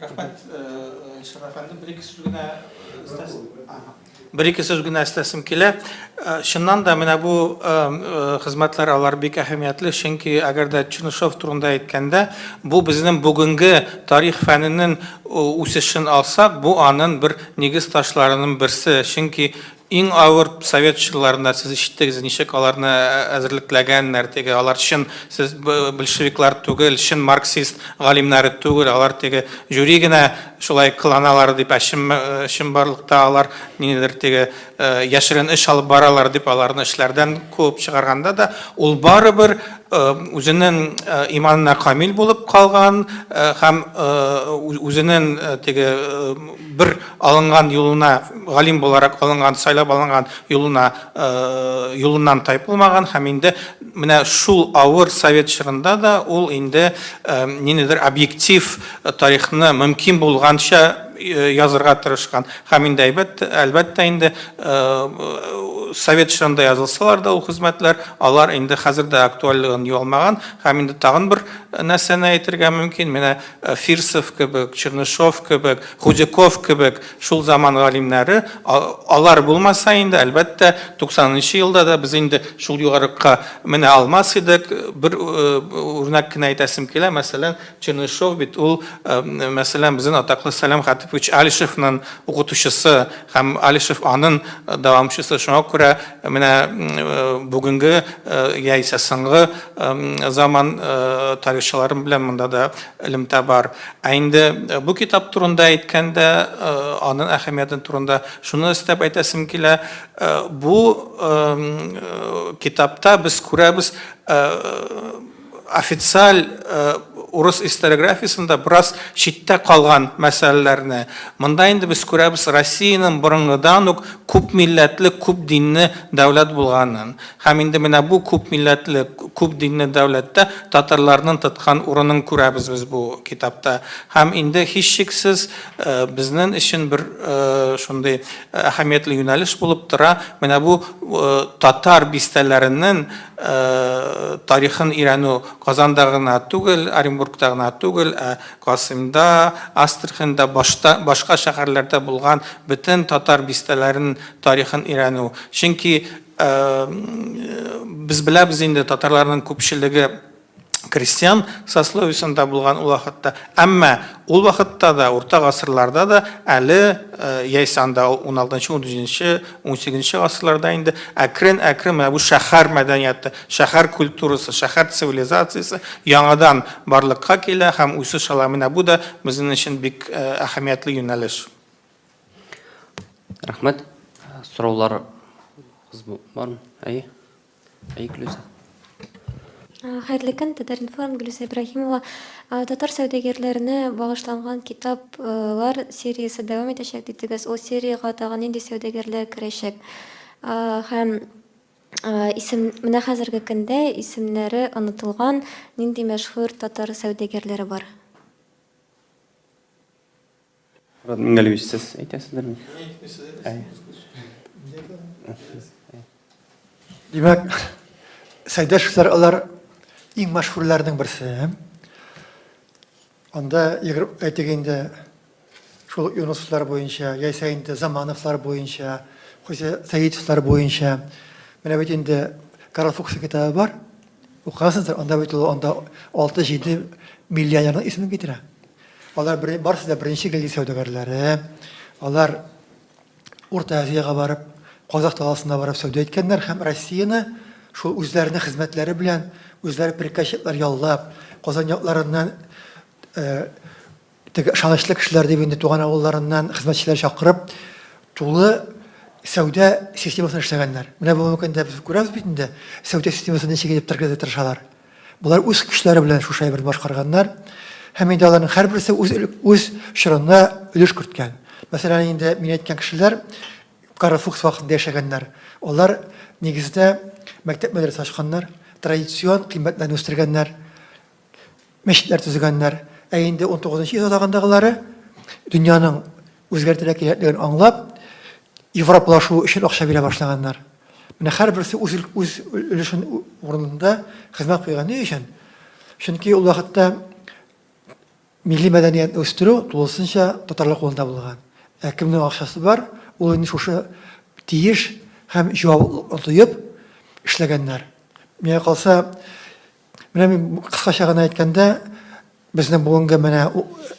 B: Рәхмәт, Илшат әфәнде. Бер-ике сүз генә Бер-ике сүз генә өстәсем килә. Чыннан да менә бу хезмәтләр алар бик әһәмиятле, чөнки әгәр дә Чернышев турында әйткәндә, бу безнең бүгенге тарих фәненең үсешен алсак, бу аның бер нигез ташларының берсе, чөнки Иң авыр совет чорларында сез ишеттегез, ничек аларны әзерлекләгәннәр, теге алар чын сез большевиклар түгел, чын марксист галимнәре түгел, алар теге жюри генә шулай кыланалар дип, ә чын чынбарлыкта алар ниндидер теге яшерен эш алып баралар дип аларны эшләрдән куып чыгарганда да, ул барыбер үзенең иманына камил булып калган һәм үзенең теге бер алынган юлына, галим буларак алынган, сайлап алынган юлына, юлыннан тайпылмаган һәм инде менә шул авыр совет чорында да ул инде ниндидер объектив тарихны мөмкин булганча язырга тырышкан. Һәм инде әйбәт, әлбәттә инде совет чорында язылсалар да ул хезмәтләр, алар инде хәзер дә актуальлыгын югалмаган. Һәм инде тагын бер нәрсәне әйтергә мөмкин, менә Фирсов кебек, Чернышов кебек, Худяков кебек шул заман галимнәре, алар булмаса инде, әлбәттә, 90 нчы елда да без инде шул югарыкка менә алмас идек. Бер үрнәк кенә әйтәсем килә, мәсәлән, Чернышов бит ул, мәсәлән, безнең атаклы Сәлам Хатипович Алишевның укытучысы һәм Алишев аның дәвамчысы. Шуңа күрә менә бүгенге яисә соңгы заман тарихчылары белән монда да элемтә бар. Ә инде бу китап турында әйткәндә, аның әһәмиятен турында шуны өстәп әйтәсем килә. Бу китапта без күрәбез официаль урыс историографиясендә бераз читтә калган мәсьәләләрне. Монда инде без күрәбез Россиянең борынгыдан ук күп милләтле, күп динле дәүләт булганын. Һәм инде менә бу күп милләтле, күп динле дәүләттә татарларның тоткан урынын күрәбез без бу китапта. Һәм инде һичшиксез безнең өчен бер шундый әһәмиятле юнәлеш булып тора менә бу татар бистәләренең тарихын өйрәнү Казанда гына түгел, Оренбургта гына түгел, ә Касыймда, Астраханьда, башта башка шәһәрләрдә булган бөтен татар бистәләренең тарихын өйрәнү. Чөнки Без беләбез инде, татарларның күпчелеге крестьян сословиесында булган ул вакытта. Әмма ул вакытта да, урта гасырларда да әле, яисә анда уналтынчы, унҗиденче, унсигезенче гасырларда инде әкрен-әкрен менә бу шәһәр мәдәнияте, шәһәр культурасы, шәһәр цивилизациясе яңадан барлыкка килә һәм үсеш ала. Менә бу да безнең өчен бик әһәмиятле юнәлеш.
A: Рәхмәт. Сораулар бармы? Әйе. Әйе, Гөлүсә.
E: Хәерле көн, Татар-информ, Гөлүсә Ибраһимова. Татар сәүдәгәрләренә багышланган китаплар сериясе дәвам итәчәк дидегез. Ул сериягә тагын нинди сәүдәгәрләр керәчәк? Һәм исем, менә хәзерге көндә исемнәре онытылган нинди мәшһүр татар сәүдәгәрләре бар?
A: Мурат Мингалевич, сез әйтәсездерме?
C: Димәк, Сәйдәшевләр алар иң мәшһүрләрнең берсе. Анда, әйтик инде, шул Юнусовлар буенча, яисә инде Замановлар буенча, Хуҗа Сәетовлар буенча. Менә бит инде Карл Фукс китабы бар. Укыгансыздыр, анда бит ул анда 6-7 миллионерның исемен китерә. Алар барысы да беренче гильдия сәүдәгәрләре. Алар Урта Азиягә барып, Казах даласына барып сәүдә иткәннәр һәм Россияне шул үзләренең хезмәтләре белән, үзләре приказчиклар яллап, Казан якларыннан э, теге ышанычлы кешеләр дип инде туган авылларыннан хезмәтчеләр чакырып, тулы сәүдә системасын эшләгәннәр. Менә бүгенге көндә без күрәбез бит инде, сәүдә системасын ничек итеп тергезергә тырышалар. Болар үз көчләре белән шушы әйберне башкарганнар. Һәм инде аларның һәрберсе үз үз чорында өлеш керткән. Мәсәлән, инде мин әйткән кешеләр Карл Фукс вакытында яшәгәннәр. Алар нигездә мәктәп мәдрәсә ачканнар, традицион кыйммәтләрне үстергәннәр, мәчетләр төзегәннәр. Ә инде 19 йөз азагындагылары дөньяның үзгәртергә кирәклеген аңлап, европалашу өчен акча бирә башлаганнар. Менә һәрберсе үз үз өлешен урынында хезмәт куйган. Ни өчен? Чөнки ул вакытта милли мәдәниятне үстерү тулысынча татарлар кулында булган. Ә кемнең акчасы бар, ул инде шушы тиеш һәм җаваплылыкны тоеп эшләгәннәр. Миңа калса, менә мин кыскача гына әйткәндә, безнең бүгенге менә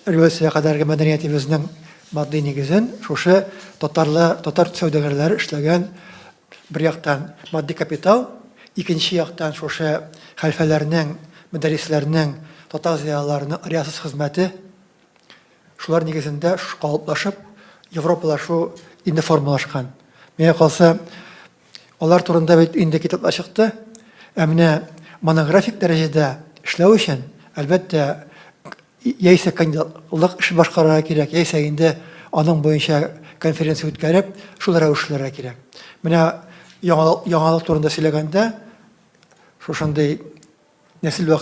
C: революциягә кадәрге мәдәниятебезнең матди нигезен шушы татарлар, татар сәүдәгәрләре эшләгән бер яктан матди капитал, икенче яктан шушы хәлфәләрнең, мөдәррисләрнең, татар зыялыларының риясыз хезмәте, шулар нигезендә калыплашып, европалашу инде формалашкан. Миңа калса, Алар турында бит инде китаплар чыкты. Ә менә монографик дәрәҗәдә эшләү өчен, әлбәттә, яисә кандидатлык эше башкарырга кирәк, яисә инде аның буенча конференция үткәреп, шул рәвешләргә кирәк. Менә яңалык, яңалык турында сөйләгәндә, шушындый нәсел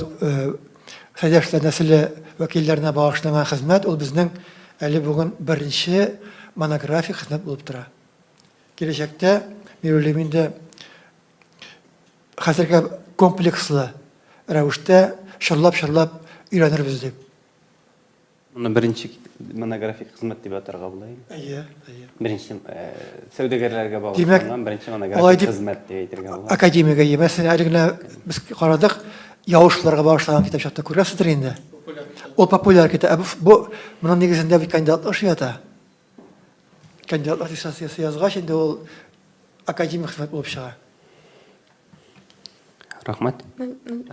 C: Сәйдәшләр нәселе вәкилләренә багышланган хезмәт ул безнең әле бүген беренче монографик хезмәт булып тора. Киләчәктә, мин уйлыйм инде, хәзергә комплекслы рәвештә чорлап-чорлап өйрәнербез дип.
A: Моны беренче монографик хезмәт дип атарга була инде.
C: Әйе, әйе.
A: Беренче сәүдәгәрләргә багышланган беренче монографик хезмәт дип әйтергә була.
C: Академик, әйе. Мәсәлән, әле генә без карадык, Яушларга багышланган китап чыкты, күрәсездер инде. Ул популяр китап. Ә бу моның нигезендә бит кандидатлык эше ята. Кандидатлык диссертациясе язгач, инде ул академик хезмәт булып чыга.
A: Рәхмәт.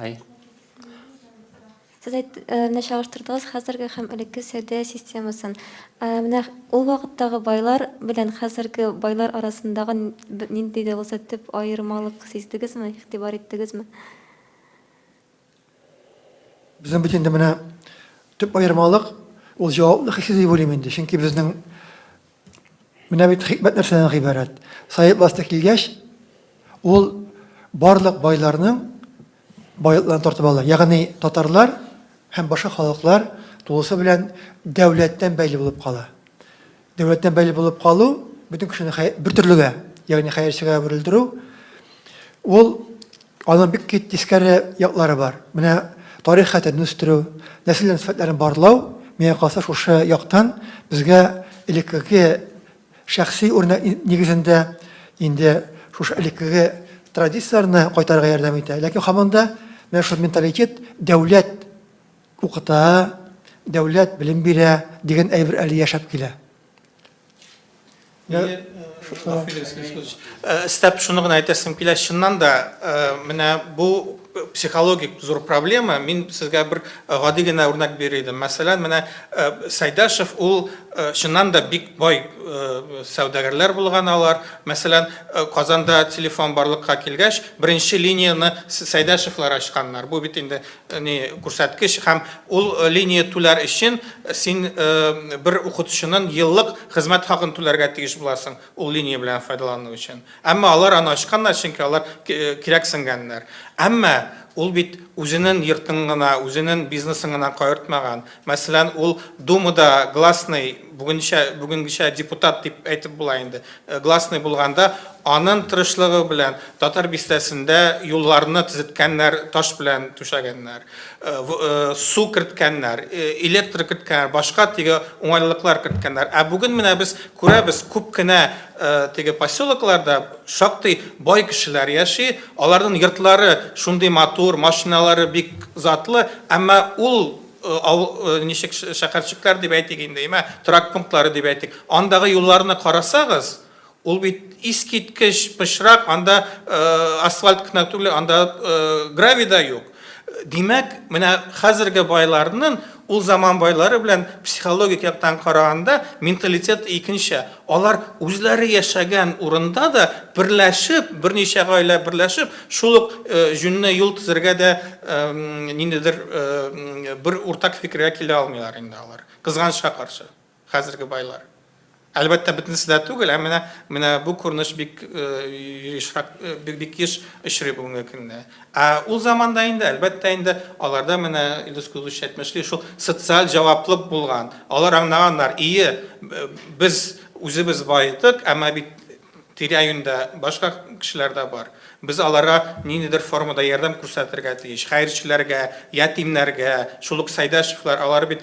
A: Ай.
E: Сез әйт, менә чагыштырдыгыз хәзерге һәм элекке сәүдә системасын. Менә ул вакыттагы байлар белән хәзерге байлар арасындагы нинди дә булса төп аермалык сиздегезме, игътибар иттегезме?
C: Безнең бит инде менә төп аермалык ул җаваплы хисе дип уйлыйм инде. Чөнки безнең менә бит хикмәт нәрсәдән гыйбарәт. Совет власте килгәч, ул барлык байларның байлыкларын тартып ала. Ягъни татарлар һәм башка халыклар тулысы белән дәүләттән бәйле булып кала. Дәүләттән бәйле булып калу, бөтен кешене бер төрлегә, ягъни хәерчегә әверелдерү, ул аның бик тискәре яклары бар. Менә тарих хәтерен үстерү, нәсел нәсәпләрен барлау, миңа калса, шушы яктан безгә элеккеге шәхси үрнәк нигезендә инде шушы элеккеге традицияләрне кайтарырга ярдәм итә. Ләкин һаман да менә шул менталитет дәүләт Укыта, дәүләт белем бирә дигән әйбер әле яшәп килә.
B: Өстәп шуны гына әйтәсем килә, чыннан да менә бу психологик зур проблема. Мин сезгә бер гади генә үрнәк бирер идем. Мәсәлән, менә Сәйдәшев ул чыннан да бик бай сәүдәгәрләр булган алар. Мәсәлән, Казанда телефон барлыкка килгәч, беренче линияне Сәйдәшевлар ачканнар. Бу бит инде ни күрсәткеч һәм ул линия түләр өчен син бер укытучының еллык хезмәт хакын түләргә тиеш буласың ул линия белән файдалану өчен. Әмма алар аны ачканнар, чөнки алар кирәксенгәннәр. Әмма ул бит үзенең йортын гына, үзенең бизнесын гына каертмаган. Мәсәлән, ул Думада гласный, бүгенчә, бүгенгечә депутат дип әйтеп була инде, гласный булганда, аның тырышлыгы белән Татар бистәсендә юлларны төзеткәннәр, таш белән түшәгәннәр, су керткәннәр, электр керткәннәр, башка теге уңайлылыклар керткәннәр. Ә бүген менә без күрәбез, күп кенә теге поселокларда шактый бай кешеләр яши, аларның йортлары шундый матур, машиналары бик затлы, әмма ул авыл ничек шәһәрчекләр дип әйтик инде, әмма торак пунктлары дип әйтик, андагы юлларны карасагыз, ул бит искиткеч пычрак, анда асфальт кына түгел, анда гравий да юк. Димәк, менә хәзерге байларның Ул заман байлары белән психологик яктан караганда менталитет икенче. Алар үзләре яшәгән урында да берләшеп, берничә гаилә берләшеп, шул ук җүнле юл төзергә дә ниндидер бер уртак фикергә килә алмыйлар инде алар. Кызганычка каршы, хәзерге байлар. Әлбәттә, бөтенесе дә түгел, ә менә менә бу күренеш бик ешрак, бик, бик еш очрый бүгенге көндә. Ә ул заманда инде, әлбәттә инде, аларда менә Илдус Кудусович әйтмешли, шул социаль җаваплык булган. Алар аңлаганнар, ие, без үзебез баедык, әмма бит тирә-юньдә башка кешеләр дә бар. Без аларга ниндидер формада ярдәм күрсәтергә тиеш. Хәерчеләргә, ятимнәргә, шул ук Сәйдәшевләр, алар бит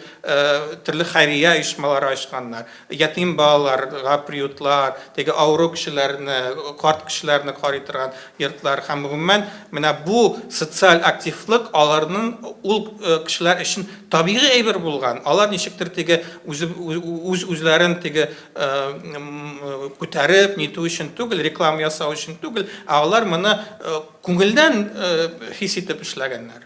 B: төрле хәйрия оешмалары ачканнар. Ятим балаларга приютлар, теге авыру кешеләрне, карт кешеләрне карый торган йортлар һәм гомумән менә бу социаль активлык аларның ул кешеләр өчен табигый әйбер булган. Алар ничектер теге үз-үзләрен теге күтәреп нитү өчен түгел, реклама ясау өчен түгел, ә алар моны күңелдән хис итеп эшләгәннәр.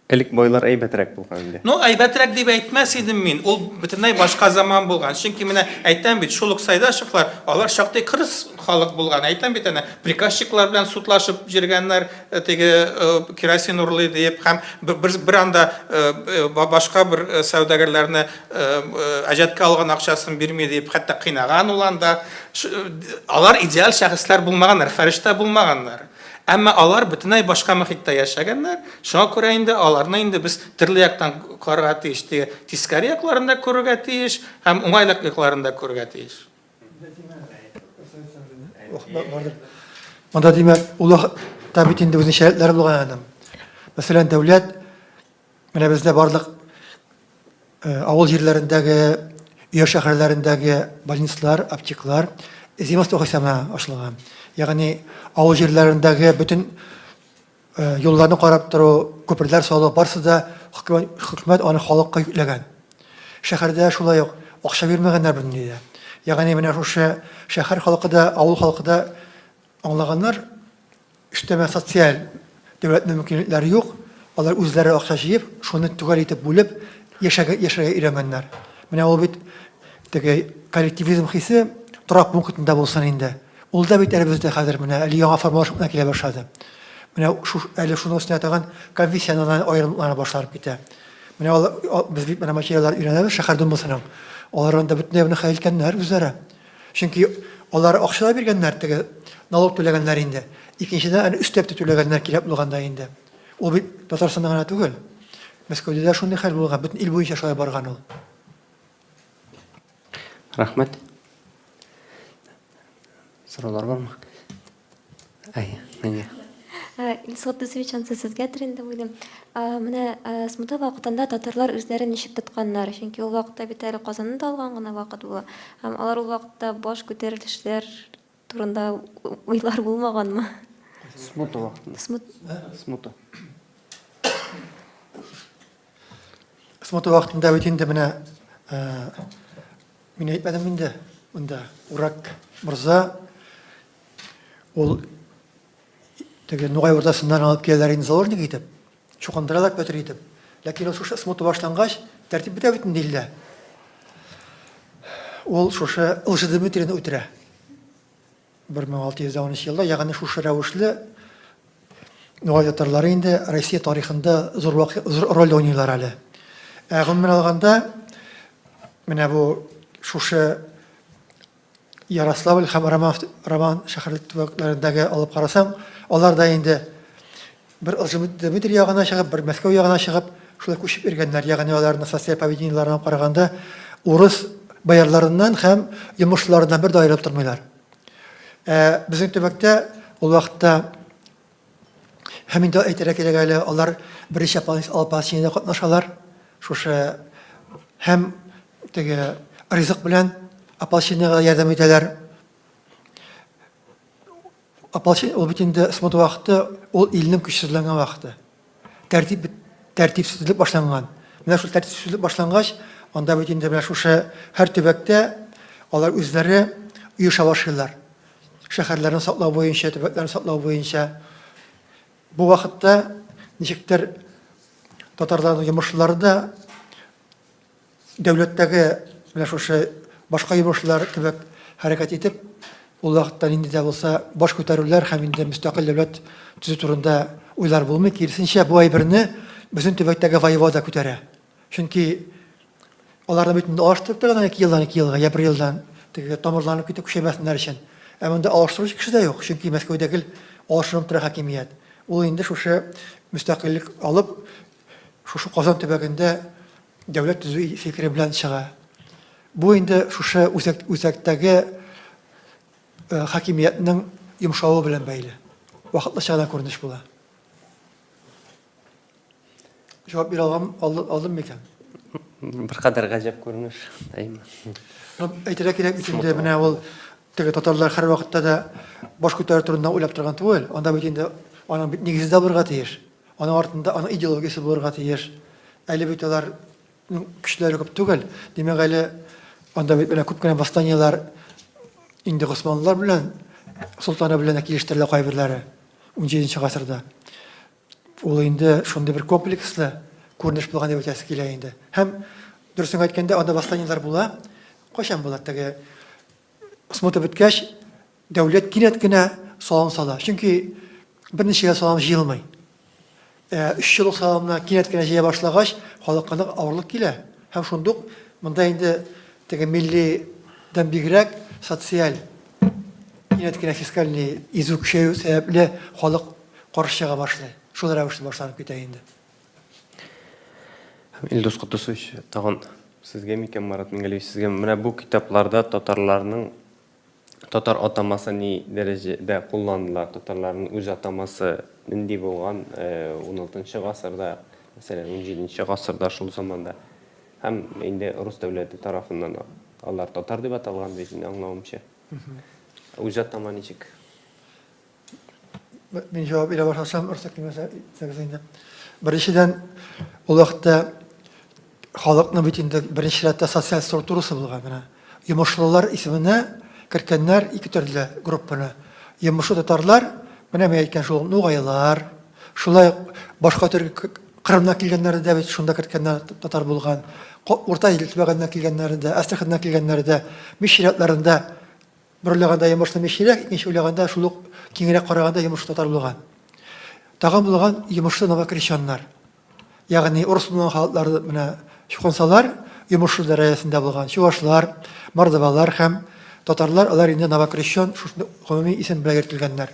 A: Элек байлар әйбәтрәк булган инде.
B: Ну, әйбәтрәк дип әйтмәс идем мин. Ул бөтенләй башка заман булган. Чөнки менә әйтәм бит, шул ук Сайдашевлар, алар шактый кырыс халык булган. Әйтәм бит әнә, приказчиклар белән судлашып йөргәннәр, теге керосин урлый диеп, һәм бер, бер анда башка бер сәүдәгәрләрне Әҗәткә алган акчасын бирми дип, хәтта кыйнаган ул анда. Алар идеаль шәхесләр булмаганнар, фәрештә булмаганнар. Әмма алар бөтенләй башка мохиттә яшәгәннәр. Шуңа күрә инде аларны инде без төрле яктан карарга тиеш. Теге тискәре якларын да күрергә тиеш һәм уңай якларын да күрергә тиеш.
C: Монда димәк, ул вакытта бит инде үзенчәлекләре булган аның. Мәсәлән, дәүләт Менә бездә барлык авыл җирләрендәге, өя шәһәрләрендәге больницалар, аптеклар земство хисабына ачылган. Ягъни авыл җирләрендәге бөтен юлларны карап тору, күперләр салу, барысы да хөкүмәт аны халыкка йөкләгән. Шәһәрдә шулай ук акча бирмәгәннәр бернинди дә. Ягъни менә шушы шәһәр халкы да, авыл халкы да аңлаганнар, Өстәмә социаль дәүләтнең мөмкинлекләре юк, алар үзләре акча җыеп, шуны төгәл итеп бүлеп яшәргә, яшәргә өйрәнгәннәр. Менә ул бит теге коллективизм хисе торак пунктында булсын инде. Ул да бит әле бездә хәзер менә әле яңа формалашып кына килә башлады. Менә шу, әле шуның өстенә тагын конфессиональ аерымлыклар башланып китә. Менә ул, без бит менә материаллар өйрәнәбез шәһәр думасының. Алар анда бөтенләй моны хәл иткәннәр үзләре. Чөнки алар акча да биргәннәр, теге налог түләгәннәр инде. Икенчедән, әле өстәп тә түләгәннәр кирәк булганда инде. Ул бит Татарстанда гына түгел. Мәскәүдә дә шундый хәл булган, бөтен ил буенча шулай барган ул.
A: Рәхмәт. Сораулар бармы? Әйе, әйе.
E: Илсур Дусович, ансы сезгәдер инде уйлыйм. Менә смута вакытында татарлар үзләрен ничек тотканнар? Чөнки ул вакытта бит әле Казанны да алган гына вакыт була. Һәм алар ул вакытта баш күтәрелешләр турында уйлар булмаганмы?
A: Смута вакытында.
E: Смут...
A: Смута.
C: Смута вакытында бит инде менә мин әйтмәдем инде, монда Урак морза Ул теге Нугай Урдасыннан алып киләләр инде заложник итеп, чукындыралар Петр итеп. Ләкин ул шушы смута башлангач, тәртип бетә бит инде илдә. Ул шушы Лжедмитрийны үтерә. 1613 елда, ягъни шушы рәвешле Нугай татарлары инде Россия тарихында зур, зур роль уйныйлар әле. Ә гомумән алганда, менә бу шушы Ярославль һәм Роман, Роман шәһәрлек төбәкләрендәге алып карасаң, алар да инде бер Дмитрий ягына чыгып, бер Мәскәү ягына чыгып, шулай күчеп йөргәннәр. Ягъни аларның социаль поведениеләренә караганда, урыс боярларыннан һәм йомышларыннан бер дә аерылып тормыйлар. Ә безнең төбәктә ул вакытта Һәм инде әйтергә кирәк әле, алар берничә ополчениедә катнашалар. Шушы һәм теге ризык белән ополчениегә ярдәм итәләр. Ополчение ул бит инде смута вакыты, ул илнең көчсезләнгән вакыты. Тәртип тәртипсезлек башланган. Менә шул тәртипсезлек башлангач, анда бит инде менә шушы һәр төбәктә алар үзләре оеша башлыйлар. Шәһәрләрне саклау буенча, төбәкләрне саклау буенча. Бу вакытта ничектер татарларның йомышлары да дәүләттәге менә шушы башка йомышлар кебек хәрәкәт итеп, ул вакытта нинди дә булса баш күтәрүләр һәм инде мөстәкыйль дәүләт төзү турында уйлар булмый. Киресенчә, бу әйберне безнең төбәктәге воевода күтәрә. Чөнки аларны бит инде алыштырып торган ике елдан ике елга, я бер елдан теге тамырланып китеп көчәймәсеннәр өчен. Ә монда алыштыручы кеше дә юк, чөнки Мәскәүдә гел алышынып тора хакимият. Ул инде шушы мөстәкыйльлек алып, шушы Казан төбәгендә дәүләт төзү фикере белән чыга. Бу инде шушы үзәк, үзәктәге э, хакимиятнең йомшавы белән бәйле. Вакытлыча гына күренеш була. Җавап бирә алган, алдым микән?
A: Беркадәр гаҗәп күренеш, әйме.
C: Ну, әйтергә кирәк бит инде, менә ул теге татарлар һәрвакытта да баш күтәрү турында уйлап торган түгел. Анда бит инде аның бит нигезе дә булырга тиеш. Аның артында аның идеологиясе булырга тиеш. Әле бит алар көчләре күп түгел. Димәк, әле анда бит менә күп кенә восстаниеләр инде госманлылар белән солтаны белән дә килештерелә кайберләре 17 гасырда. Ул инде шундый бер комплекслы күренеш булган дип әйтәсе килә инде. Һәм дөресен әйткәндә, анда восстаниеләр була. Кайчан була теге смута беткәч, дәүләт кинәт кенә салым сала. Чөнки берничә ел салым җыелмый. Ә, өч еллык салымны кинәт кенә җыя башлагач, халыкка нык авырлык килә. Һәм шундук монда инде теге миллидән бигрәк социаль кинәт кенә фискальный изү көчәю сәбәпле халык каршы чыга башлый. Шул рәвешле башланып китә инде.
A: Һәм Илдус Котдусович, тагын сезгә микән, Марат Мингалиевич, сезгә менә бу китапларда татарларның татар атамасы ни дәрәҗәдә кулланыла, татарларның үз атамасы нинди булган 16 гасырда, мәсәлән, 17 гасырда шул заманда. Һәм инде рус дәүләте тарафыннан алар татар дип аталган бит инде аңлавымча. Үз атама ничек?
C: Мин җавап бирә башласам, рөхсәт килмәсә, әйтсәгез инде. Беренчедән, ул вакытта халыкның бит инде беренче рәттә социаль структурасы булган менә. Йомышлылар исеменә керткәннәр ике төрле группаны. Йомышлы татарлар, менә мин әйткән шул нугайлар, шулай ук башка төрле Кырымнан килгәннәрне дә бит шунда керткәннәр татар булган. Урта Идел төбәгеннән килгәннәрне дә, Әстерханнан килгәннәрне дә, Мещеря якларында Бер уйлаганда йомышны мещеряк, икенче уйлаганда шул ук киңрәк караганда йомыш татар булган. Тагын булган йомышлы новокрещеннар. Ягъни урыс булган халыклар менә чукынсалар, йомышлы дәрәҗәсендә булган чувашлар, мордвалар һәм татарлар, алар инде новокрещен шушы гомуми исем белән йөртелгәннәр.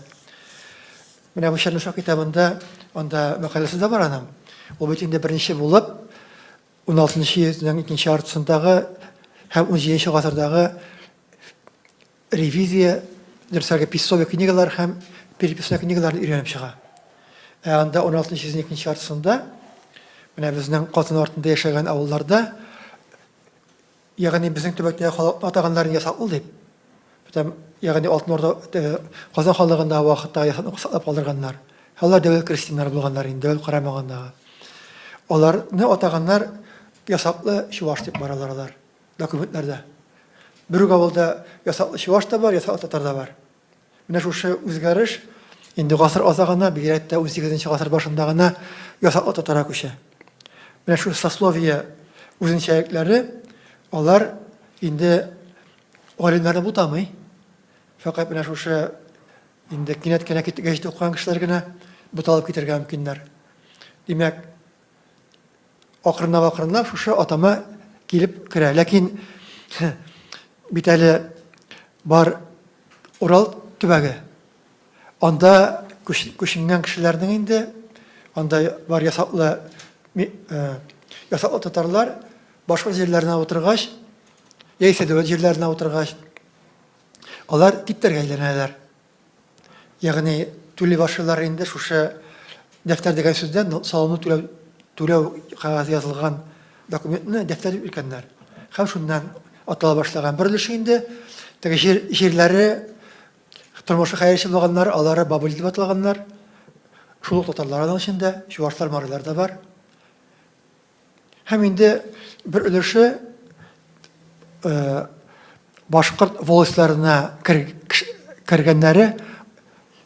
C: Менә бу Чернышев китабында анда мәкаләсе дә бар аның. Ул бит инде беренче булып 16 йөзнең икенче яртысындагы һәм 17 гасырдагы ревизия, дөресрәге, писцовый книгалар һәм переписной книгаларны өйрәнеп чыга. Ә анда 16 йөзнең икенче яртысында менә безнең Казан артында яшәгән авылларда, ягъни безнең төбәктәге халыкны атаганнарын ясаклы дип, бүтән, ягъни Алтын Урда э, Казан ханлыгындагы вакытта ясакны саклап калдырганнар. Алар дәүләт крестьяннары булганнар инде, дәүләт карамагандагы. Аларны атаганнар ясаклы чуваш дип баралар алар документларда. Бер үк авылда ясаклы чуваш та бар, ясаклы татар да бар. Менә шушы үзгәреш инде гасыр азагына, бигрәк тә 18 гасыр башында гына ясаклы татарга күчә. Менә шул сословие үзенчәлекләре алар инде галимнәрне бутамый. Фәкать менә шушы инде кинәт кенә гәҗит укыган кешеләр генә буталып китәргә мөмкиннәр. Димәк, акрынлап-акрынлап шушы атама килеп керә. Ләкин бит әле бар Урал төбәге. Анда күченгән кешеләрнең инде анда бар ясаклы э, ясаклы татарлар башка җирләренә утыргач, яисә дәүләт җирләренә утыргач, алар типтәргә әйләнәләр. Ягъни түли башлыйлар инде шушы дәфтәр дигән сүздән салымны түләү түләү кәгазе язылган документны дәфтәр дип йөрткәннәр. Һәм шуннан атала башлаган бер өлеше инде теге җир җирләре тормышы хәерче булганнар, алары бабыль дип аталганнар. Шул ук татарлар аның эчендә, чувашлар, марилар да бар. Һәм инде бер өлеше башкорт волостьларына кергәннәре,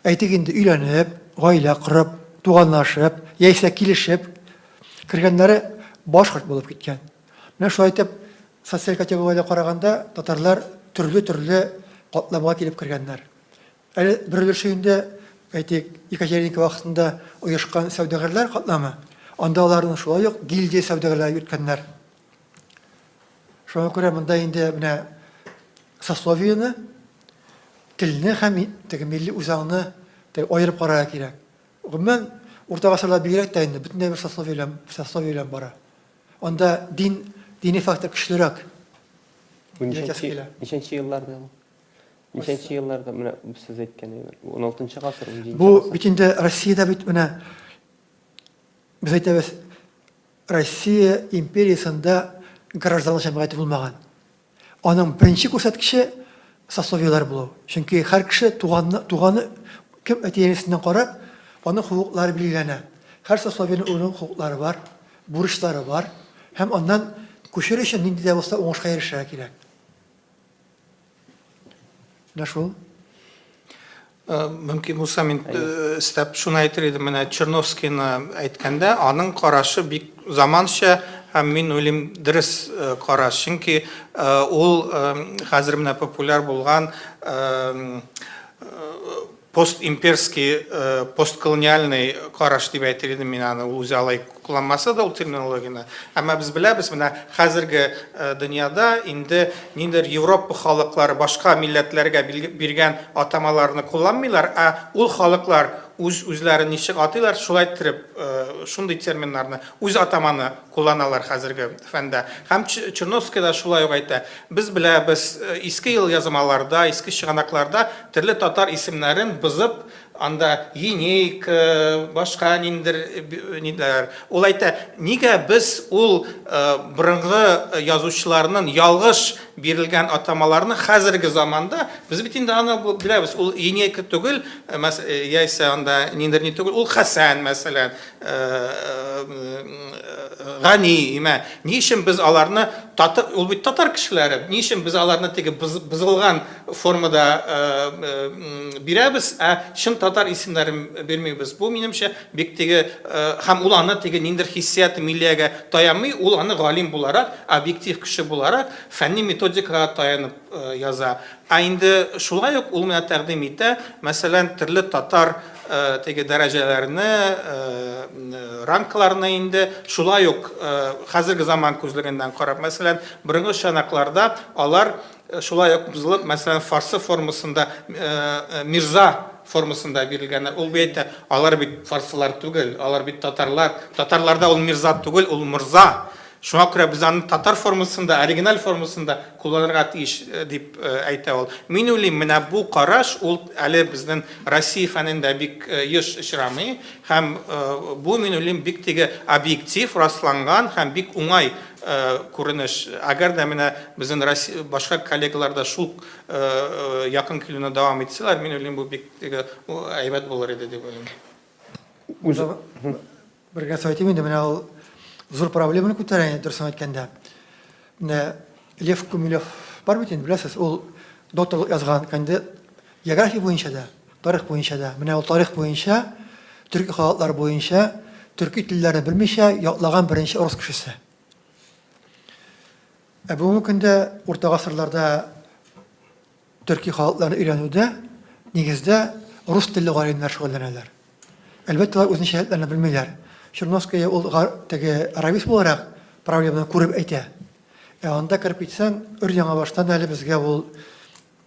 C: әйтик инде, өйләнеп, гаилә корып, туганлашып, яисә килешеп кергәннәре башкорт булып киткән. Менә шулай итеп, социаль категориядә караганда, татарлар төрле-төрле катламга килеп кергәннәр. Әле бер өлеше инде, әйтик, Екатеринка вакытында оешкан сәүдәгәрләр катламы, анда аларны шулай ук гильдия сәүдәгәрләре йөрткәннәр. Шуңа күрә монда инде менә сословиене, телне һәм теге милли үзаңны аерып карарга кирәк. Гомумән, урта гасырлар бигрәк тә инде бөтенләй бер сословие белән, сословие белән бара. Анда дин, дини фактор көчлерәк.
A: Бу ничәнче, ничәнче елларда ул? Ничәнче елларда менә сез әйткән әйбер? 16 гасыр, 17
C: Бу бит инде Россиядә бит менә без әйтәбез, Россия империясендә гражданлык җәмгыяте булмаган. Аның беренче күрсәткече сословиеләр булу. Чөнки һәр кеше туганны, туганы кем әти-әнисеннән карап, аның хокуклары билгеләнә. Һәр сословиенең үзенең хокуклары бар, бурычлары бар һәм аннан күчер өчен нинди дә булса уңышка ирешергә кирәк. Менә шул.
B: Мөмкин булса, мин өстәп шуны әйтер идем, менә Черновскийны әйткәндә, аның карашы бик заманча һәм мин уйлыйм, дөрес караш. Чөнки ул хәзер менә популяр булган Постимперский, постколониальный караш дип әйтер идем мин аны, ул үзе алай кулланмаса да ул терминологияне. Әмма без беләбез, менә хәзерге дөньяда инде ниндидер Европа халыклары башка милләтләргә биргән атамаларны кулланмыйлар, ә ул халыклар үз-үзләрен ничек атыйлар, шулай иттереп шундый терминнарны, үз атаманы кулланалар хәзерге фәндә. Һәм Черновский да шулай ук әйтә. Без беләбез, иске елъязмаларда, иске чыганакларда төрле татар исемнәрен бозып, анда Енейка, башка ниндер ниләр. Ул әйтә, нигә без ул борынгы язучыларның ялгыш бирелгән атамаларны хәзерге заманда, без бит инде аны беләбез, ул Енейка түгел, яисә анда ниндер ни түгел, ул Хәсән, мәсәлән, Гани, имә. Ни өчен без аларны татар, ул бит татар кешеләре, ни өчен без аларны теге бозылган формада бирәбез, ә чын татар исемнәрен бирмибез? Бу, минемчә, бик теге, һәм ул аны теге ниндидер хиссият миллиягә таянмый, ул аны галим буларак, объектив кеше буларак, фәнни методикага таянып яза. Ә инде шулай ук ул менә тәкъдим итә, мәсәлән, төрле татар теге дәрәҗәләрне, рангларны инде шулай ук хәзерге заман күзлегеннән карап, мәсәлән, борынгы чанакларда алар шулай ук бозылып, мәсәлән, фарсы формасында мирза формасында бирелгәннәр. Ул бит әйтә, алар бит фарсылар түгел, алар бит татарлар. Татарларда ул мирза түгел, ул морза. Шуңа күрә без аны татар формасында, оригиналь формасында кулланырга тиеш, дип әйтә ул. Мин уйлыйм, менә бу караш ул әле безнең Россия фәнендә бик еш очрамый һәм бу, мин уйлыйм, бик теге объектив, расланган һәм бик уңай күренеш. Әгәр дә менә безнең Россия, башка коллегалар да шул якын килүне дәвам итсәләр, мин уйлыйм, бу бик теге әйбәт булыр иде дип уйлыйм.
C: Үз Бер нәрсә әйтим инде, менә ул зур проблеманы күтәрә инде, дөресен әйткәндә. Менә Лев Гумилев бар бит инде, беләсез, ул докторлык язган кандидат география буенча да, тарих буенча да. Менә ул тарих буенча, төрки халыклар буенча, төрки телләрне белмичә яклаган беренче рус кешесе. Ә бүгенге көндә урта гасырларда Төрки халыкларны өйрәнүдә, нигездә, рус телле галимнәр шөгыльләнәләр. Әлбәттә, алар үзенчәлекләрне белмиләр. Черновская ул теге аравист буларак проблеманы күреп әйтә. Ә анда кереп китсәң, өр-яңа баштан әле безгә ул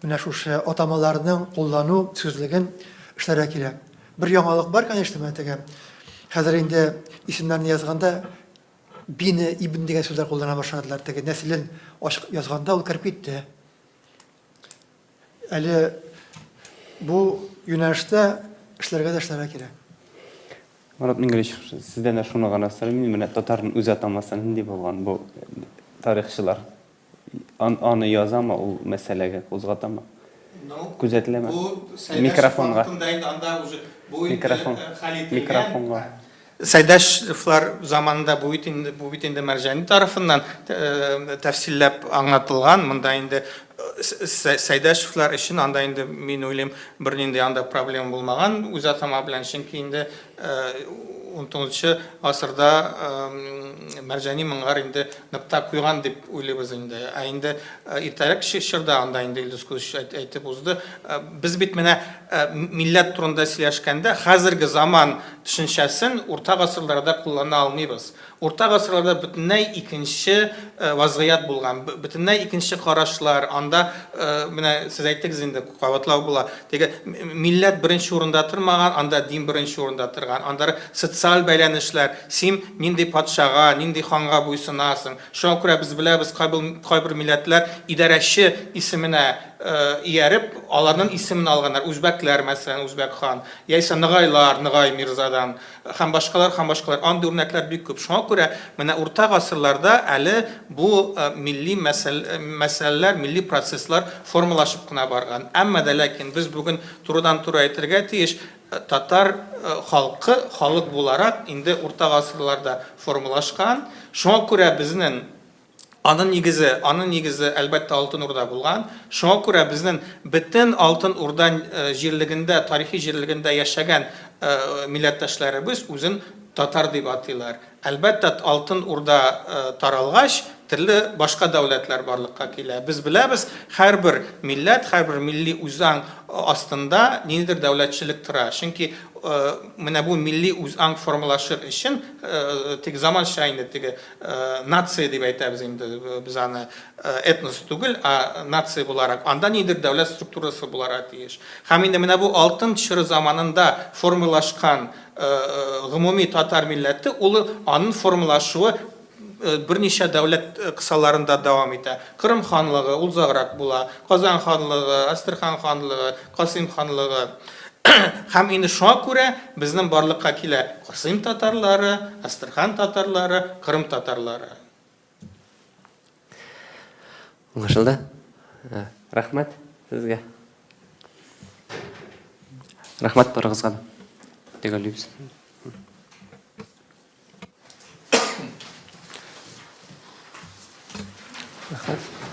C: менә шушы атамаларның куллану сүзлеген эшләргә кирәк. Бер яңалык бар, конечно, менә теге хәзер инде исемнәрне язганда бине, ибн дигән сүзләр куллана башладылар. Теге нәселен ачык язганда ул кереп китте. Әле бу юнәлештә эшләргә дә эшләргә кирәк.
A: Марат Мингалич, сездән дә шуны гына сорыйм инде, менә татарның үз атамасы нинди булган бу тарихчылар? Аны язамы, ул мәсьәләгә кузгатамы? Күзәтеләме? Микрофонга. Микрофон. Микрофонга.
B: Сәйдәшевлар заманында бу бит инде, бу бит инде Мәрҗани тарафыннан тәфсилләп аңлатылган. Монда инде Сәйдәшевлар өчен анда инде, мин уйлыйм, бернинди анда проблема булмаган үз атама белән, чөнки инде 19 гасырда Мәрҗани моңар инде нокта куйган дип уйлыйбыз инде. Ә инде иртәрәк чорда анда инде Илдус Кузович әйтеп узды. Без бит менә милләт турында сөйләшкәндә хәзерге заман төшенчәсен урта гасырларда куллана алмыйбыз. Урта гасырларда бөтенләй икенче вазгыять булган, бөтенләй икенче карашлар, анда менә сез әйттегез инде, кабатлау була, теге милләт беренче урында тормаган, анда дин беренче урында торган, анда социаль бәйләнешләр, син нинди патшага, нинди ханга буйсынасың. Шуңа күрә без беләбез, кайбер милләтләр идарәче исеменә ияреп, аларның исемен алганнар, үзбәкләр, мәсәлән, Үзбәк хан, яисә ногайлар, Ногай мирзадан. Һәм башкалар, һәм башкалар. Андый үрнәкләр бик күп. Шуңа күрә менә урта гасырларда әле бу милли мәсьәләләр, милли процесслар формалашып кына барган. Әмма дә ләкин без бүген турыдан-туры әйтергә тиеш, татар халкы, халык буларак инде урта гасырларда формалашкан. Шуңа күрә безнең Аның нигезе, аның нигезе, әлбәттә, Алтын Урда булган. Шуңа күрә безнең бөтен Алтын Урда җирлегендә, тарихи җирлегендә яшәгән милләттәшләребез үзен татар дип атыйлар. Әлбәттә, Алтын Урда таралгач, төрле башка дәүләтләр барлыкка килә. Без беләбез, һәрбер милләт, һәрбер милли үзаң астында ниндидер дәүләтчелек тора. Чөнки менә бу милли үзаң формалашыр өчен, теге заманча инде теге Нация дип әйтәбез инде без аны, этнос түгел, ә нация буларак. Анда ниндидер дәүләт структурасы буларга тиеш. Һәм инде менә бу алтын чоры заманында формалашкан гомуми татар милләте, ул аның формалашуы берничә дәүләт кысаларында дәвам итә. Кырым ханлыгы ул озаграк була, Казан ханлыгы, Әстерхан ханлыгы, Касыйм ханлыгы. Һәм инде шуңа күрә безнең барлыкка килә Касыйм татарлары, Әстерхан татарлары, Кырым татарлары.
A: Аңлашылды. Рәхмәт сезгә. Рәхмәт барыгызга да. Төгәллибез.
D: Рәхмәт.